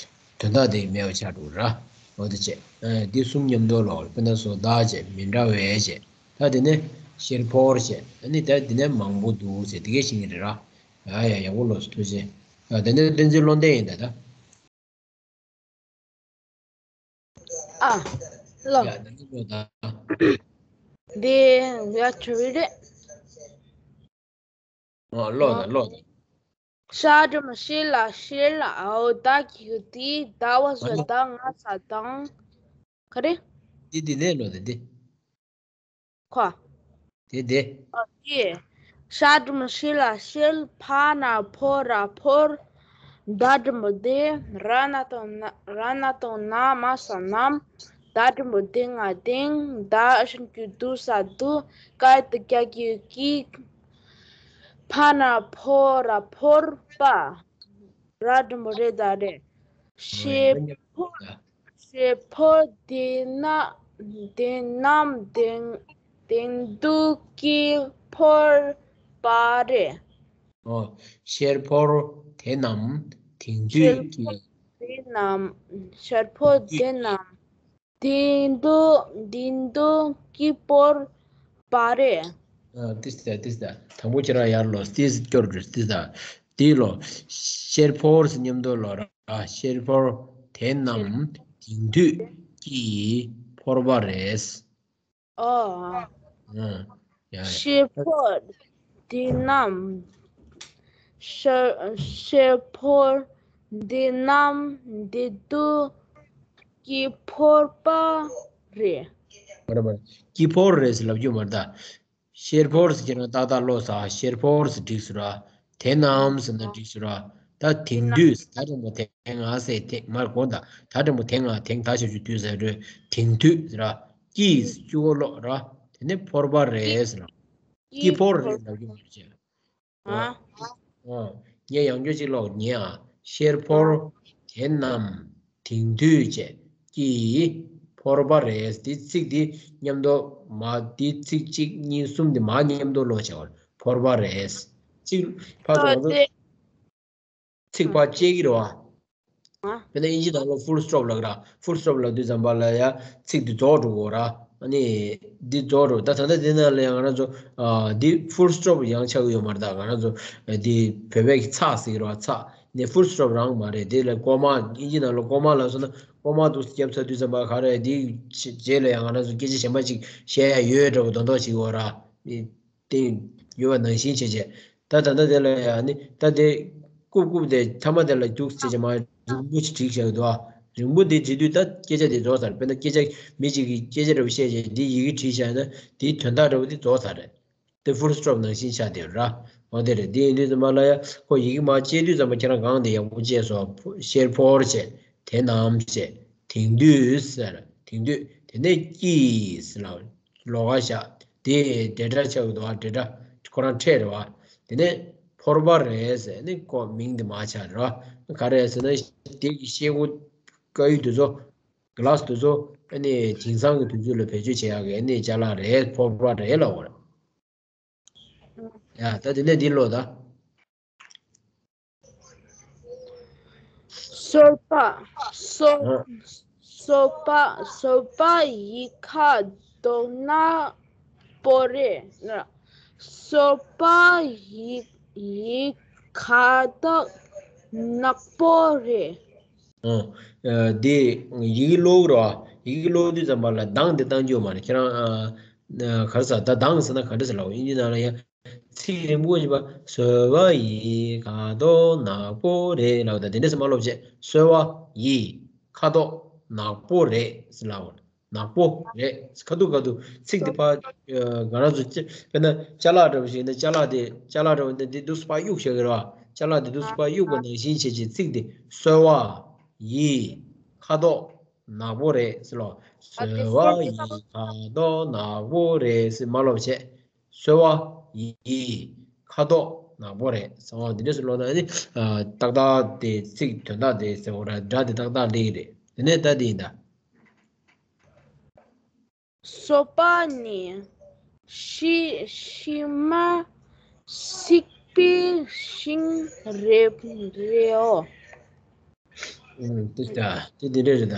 དོན་དག་དེ་མེད་པ་ཆགས་འགྲོ་གི་རེད། འོ་དེ་བྱས། ཨ། འདི་གསུམ་མཉམ་དུ་ཀློག་དཔེར་ན་བཟོ་ལྟ་བྱས། མི་འདྲ་བའི་བྱས། ད་དེ་ནས་ཤེར་ཕོར་བྱས། ཨ་ནི་ད་དེ་ནས་མང་པོ་འདུག་ཟེར། དེ་གས་ཤེས་ཀྱི་རེད་ར། ཡ་ཡ། ཡག་པོ་ཀློག་སོང་། ཐུགས་རྗེ་ཆེ། ཨ། དེ་ནས་བསྟན་འཛིན་བློ་ལྡན་ཡིན་ད་ད། ཨ། ལོ། ཡ། ད་ནི་ལོ་ད། འདི་ཡ་ཆུ་བི་རེད། ཨ། ལོ་ད། ལོ་ད། ཤ་འགྲེང་བུ་ཤེ་ལ་ཤེར། འོ་ད་གི་དེ་ཟླ་བ་བཟོ་ལྟ་ང་ས་དང་། ག་རེ། འདི་འདི་ནས་ལོ་ད་འདི། ཁོ། དེ་དེ། ཨ། དེ། ཤ་འགྲེང་བུ་ཤེ་ལ་ཤེར། ཕ་ན་ཕོ་ར་ཕོར། ད་འགྲེང་བུ་དེ། ར་ན་དང་ན། ར་ན་དང་ན་མ་ས་ནམ། ད་འགྲེང་བུ་དེ་ང་དེང་། ད་ཞབས་ཀྱུ་དུ་ས་དུས། ཀ་ཏི་ཀྱ་གི་ཀྱིས། ཕ་ན་ཕོ་ར་ཕོར། པ། ར་འགྲེང་བུ་རེ་ད་རེད། ཤེར་ཕོར། ཤེར་ཕོར་དེ་ན། དེ་ནམ་དེང་། དེང་དུས་ཀྱི་ཕོར་པ་རེད། ཨོ། ཤེར་ཕོར་དེ་ནམ་དེང་དུས་ཀྱི། དེ་ནམ། ཤེར་ཕོར་དེ་ནམ་དེང་དུས། དེང་དུས་ཀྱི་ཕོར་པ་རེད། ཨ། ཏིས་ད་ཏིས་ད། དང་པོ་ཁྱེད་རང་ཡར་ཀློག། ཏིས་སྐྱོར་འགྲོ། ཏིས་ད། དེ་ཀློག། ཤེར་ཕོར་ཟེར་མཉམ་དུ་ཀློག་ར། ཤེར་ཕོར་དེ་ནམ་དེང་དུས་ཀྱི་ཕོར་པ་རེད། ཨོ། ཨ། ཡ་ཡ། ཤེར་ཕོར་དེ་ནམ། ཤེར། ཤེར་ཕོར་དེ་ནམ་དེང་དུས་ཀྱི་ཕོར་པ་རེད། མ་རེད་མ་རེད། ཀྱི་ཕོར་རེད་ཟེར་ལབ་རྒྱུ་མ་རེད་ད། ཤེར་ཕོར་ཟེར་གྱི་ན་ཏག་ཏག་ཀློག་ས། ཤེར་ཕོར་ཟེར་འགྲིག་སོང་ར། དེ་ནམ་ཟེར་ན་འགྲིག་སོང་ར། ད་དེང་དུས་ཟེར། ད་འགྲེང་བུ་དེ་ང་ཟེར་དེ་མར་གོ་ད། ད་འགྲེང་བུ་དེ་ང་དེང་། ད་ཞབས་ཀྱུ་དུས་ཟེར་རོ། དེང་དུས་ཟེར་ར། ཀྱི་ཟེར་གཅིག་པོ་ཀློག་ར། དེ་ནས་ཕོར་པ་རེད་ཟེར་ར། ཀྱི་ཕོར་རེད་ལབ་རྒྱུ་མ་རེད། ཨ། ཨ། ངས་ཡང་བསྐྱར་ཅིག་ཀློག་ཉན་ཨ། ཤེར་ཕོར་དེ་ནམ་དེང་དུས་བཅས་ཀྱི་ཕོར་པ་རེད། དེ་ཚིག་དེ་མཉམ་དུ་མ། དེ་ཚིག་གཅིག་གཉིས་གསུམ་དེ་མ་མཉམ་དུ་ཀློག་བྱ་བར། ཕོར་པ་རེད། ཚིག་ཕར་ཚུར་ང་ཚོ་ཚིག་ཕར་བཅད་ཀྱི་རེད་བ། དཔེར་ན་ཨིན་ཇི་ནང་ལ་ཕུལ་སི་ཊོབ་ལབ་ར། ཕུལ་སི་ཊོབ་ལབ་དུས་ཙམ་པ་ལ་ཡ་ཚིག་འདི་རྫོགས་འགྲོ་གི་ར། ཨ་ནི་འདི་རྫོགས་འགྲོ། ད་ད་ལྟ་འདི་ནང་ལ་ཡང་ང་རང་ཚོ། ཨ། འདི་ཕུལ་སི་ཊོབ་ཡང་ཆགས་ཀྱི་ཡོད་མ་རེད། ད་ང་རང་ཚོ་འདི་བོད་པའི་གི་ཚེག་ཟེར་གི་རེད་བ། ཚེག་ནི་ཕུལ་སི་ཊོབ་རང་མ་རེད། དེ་ལ་ཀོ་མ། ཨིན་ཇི་ནང་ལ་ཀོ་མ་ལབ་སོང་ན། ཀོ་མ་འདུག་བརྒྱབ་ཚར་དུས་ཙམ་པ་ག་རེ། འདི་རྗེས་ལ་ཡང་ང་རང་ཚོ་སྐད་ཆ་གཞན་པ་ཅིག་བཤད་ཡ་ཡོད་འདྲ་བོ་མདོག་མདོག་ཅིག་ཡོད་ར། དེ་ཡོད་པ་ནང་བཞིན་བྱས་བྱས། ད་ད་ལྟ་དེ་ལ་ཡང་ནི་ད་དེ་རྐུབ་རྐུབ་དེ་མཐའ་མ་དེ་ལ་རྒྱུགས་བྱས་བྱས་མར་རིང་པོ་ཞིག་བྲིས་བཞག་འདུག་ཨ། རིང་པོ་དེ་བྲིས་དུས་ད་སྐད་ཆ་དེ་རྫོགས་ཚར། དཔེར་ན་སྐད་ཆ་མི་གཅིག་གིས་སྐད་ཆ་འདྲ་བོ་བཤད་བྱས་འདི་ཡི་གེ་བྲིས་བཞག་ན་དེའི་དོན་དག་འདྲ་བོ་དེ་རྫོགས་ཚར་རེད། དེ་ཕུལ་སི་ཊོབ་ནང་བཞིན་ཆགས་བསྡད་ཡོད་ར། འོ་དེ་རེད། དེ་ཡིན་དུས་ཙམ་པ་ལ་ཡ་ཁོ་ཡི་གེ་མར་བཅད་དུས་ཙམ་པ་ཁྱེད་རང་གང་དེ་ཡག་པོ་བཅད་སོང་། ཤེར་ཕོར་བྱས། དེ་ནམ་བྱས། དེང་དུས་ཟེར། དེང་དུས། དེ་ནས་ཀྱིས་ལ་ལོགས་ཀ་བཞག་དེ་འབྲེལ་སྒྲ་ཆགས་ཀྱི་འདུག་ཨ། འབྲེལ་སྒྲ་ཁོ་རང་ཕྲད་རེད་བ། དེ་ནས་ཕོར་པ་རེད་ཟེར་ནས་ཁོ་མིང་དེ་མར་ཆགས་རེད་བ། ག་རེ་ཟེར་ན་དེ་གི་ཤེལ་སྒོ། དཀར་ཡོལ་དེ་ཚོ། གི་ལཱ་སི་དེ་ཚོ། ཨ་ནི་དེང་སང་གི་དུས་ཚོད་ལ་བེད་སྤྱོད་བྱེད་ཡག་གི་ཨ་ནི་ཅ་ལག་རེད། ཕོར་པ་རེད་ལབ་པ་རེད། ཡ། ད་དེ་ནས་འདི་ཀློག་ད། སོལ་བ། སོལ། ཨ། སོལ་བ། སོལ་བ་ཡི་ཁ་དོག་ནག་པོ་རེད། སོལ་བ་ཡི་ཡི་ཁ་དོག་ནག་པོ་རེད། ཨ། ཨ། འདི་ཡི་གེ་ཀློག་རོགས། ཡི་གེ་ཀློག་དུས་ཙམ་པ་ལ་གདངས་འདི་བཏང་རྒྱུ་མ་རེད། ཁྱེད་རང་། ཨ། ག་རེ་ཟ། ད་གདངས་ཟེར་ན་ག་འདྲ་ཟེར་ལབ། ཨིན་ཇི་ནང་ལ་ཡང་ཚིག་རིང་པོ་ཞིག་པ། སོལ་བ་ཡི་ཁ་དོག་ནག་པོ་རེད་ལབ། ད་དེ་འདྲ་ཟེར་མ་ལབ་བྱས། སོལ་བ་ཡི་ཁ་དོག་ནག་པོ་རེད་ཟེར་ལབ། ནག་པོ་རེད། ཁ་ཐུག་ཁ་ཐུག་ཚིག་འདི་ཕར། ཨ། ང་རང་ཚོ་ཅ། དཔེར་ན་ཅ་ལག་འདྲ་པོ་ཞིག་ཡིན་ན་ཅ་ལག་དེ། ཅ་ལག་འདྲ་པོ་འདི་འདི་འདུག་སེ་ཕར་གཡུག་བཞག་གི་རེད་བ། ཅ་ལག་འདི་འདུག་སེ་ཕར་གཡུག་པ་ནང་བཞིན་བྱས་བྱས་ཚིག་འདི། སོལ་བ་ཡི་ཁ་དོག་ནག་པོ་རེད་ཟེར་ལོ། སོལ་བ་ཡི་ཁ་དོག་ནག་པོ་རེད་ཟེར་མ་ལབ་བྱས། སོལ་བ་ཡི་ཁ་དོག་ ནག་པོ་རེད། གསང་བ་འདི་འདྲས་སུ་ཀློག་ན་ནི་ཏག་ཏག་དེ་ཚིག་དོན་དག་དེ་ཟེར་བ་ར་སྒྲ་དེ་ཏག་ཏག་སླེབས་ཀྱི་རེད། དེ་ནས་ད་འདི་ཡིན་ད། སོ་པ་ནི་ཤི་ཤི་མ་སིག་པའི་ཤིང་རེད་རེད་འོ། ཨུམ། དེ་ད་དེ་འདི་འདྲས་རེད་ད།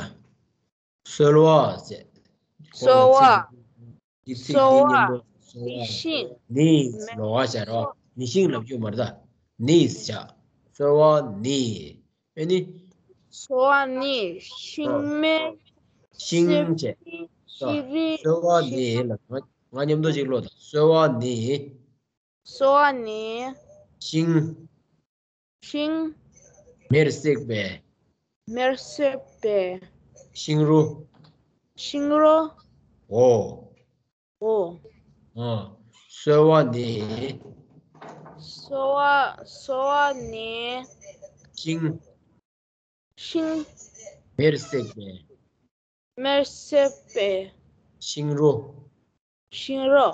སོལ་བ་ཟེར། སོལ་བ། འདི་ཚིག་འདི་སྙན་པོ་སོལ་བ། ཤིང་། ནི་ལོ་བ་བྱ་རོ། མི་ཤིང་ལབ་རྒྱུ་མ་རེད་ད། ནི་བྱ། སོལ་བ་ནི། ཨེ་ནི། སོལ་བ་ནི་ཤིང་མེ། ཤིང་བྱས། ཤི་རི། སོལ་བ་ནི་ལ་ང་ང་མཉམ་དུ་ཅིག་ཀློག་དང་། སོལ་བ་ནི། སོལ་བ་ནི། ཤིང་། ཤིང་། མེར་བསྲེགས་པའི། མེར་བསྲེགས་པའི། ཤིང་རོ། ཤིང་རོ། འོ། འོ། ཨ། སོལ་བ་ནི། སོལ་བ་སོལ་བ་ནི། ཤིང་། ཤིང་། མེར་བསྲེགས་པའི། མེར་བསྲེགས་པའི། ཤིང་རོ། ཤིང་རོ།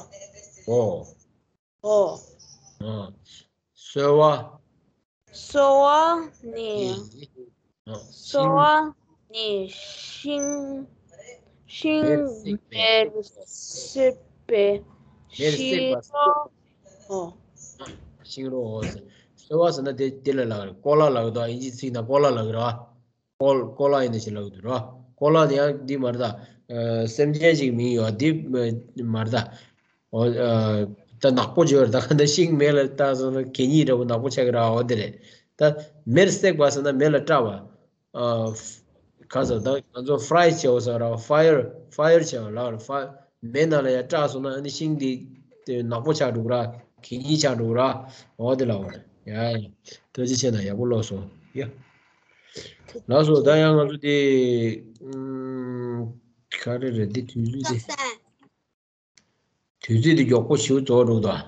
འོ། འོ། ཨ། སོལ་བ། སོལ་བ་ནི། ནི། ཨ། སོལ་བ་ནི་ཤིང་། ཤིང་། མེར་བསྲེགས་པའི། མེར་བསྲེགས་པའི། མེར་བསྲེགས་པ། ཤིང་རོ། འོ། ཤིང་རོ། འོ་ཟེར། སོལ་བ་ཟེར་ན་དེ་དེ་ལ་ལབ་རེད། ཀོ་ལ་ལབ་འདུག་ཨིན་ཇི་ཚིག་ནང་ཀོ་ལ་ལབ་ཀྱི་རེད་བ། ཀོ་ཀོ་ལ་ཡིན་ནི་ཞིག་ལབ་ཀྱི་འདུག་ར། ཀོ་ལ་དེ་ཡང་འདི་མ་རེད་ད། ཨ། སེམས་ཅན་ཞིག་མིང་ཡོད་འདི་མ་རེད་ད། འོ། ཨ། ད་ནག་པོ་བརྗོད་རེད་ད། ག་འདི་ཤིང་མེ་ལ་བཏང་སོང་ན་གད་སྙིགས་འདྲ་པོ་ནག་པོ་ཆགས་ཀྱི་ར། འོ་དེ་རེད། ད་མེར་བསྲེགས་པ་ཟེར་ན་མེ་ལ་སྐྲག་པ། ཨ། ག་ཟེར་ད་ང་ཚོ་ཕ་རའི་བྱེད་འོ་ཟེར་ར། ཕ་ཡར་ཕ་ཡར་བྱེད་འོ་ལ་ཕ། མེ་ནང་ལ་ཡར་སྐྲག་སོང་ན་ཨ་ནི་ཤིང་འདི་དེ་ནག་པོ་ཆགས་འགྲོ་གི་ར། གད་སྙིགས་ཆགས་འགྲོ་གི་ར། འོ་དེ་ལབ་པ་རེད། ཡ་ཡ། ཐུགས་རྗེ་ཆེ་ན་ཡག་པོ་ཀློག་སོང་། ཡ། ལགས་སོ། ད་ཡང་ང་ཚོ་དེ། ཨུམ། ག་རེ་རེད། འདི་དུས་ཚོད་དེ། དུས་ཚོད་དེ་མགྱོགས་པོ་ཞེ་པོ་རྫོགས་འགྲོ་གི་འདུག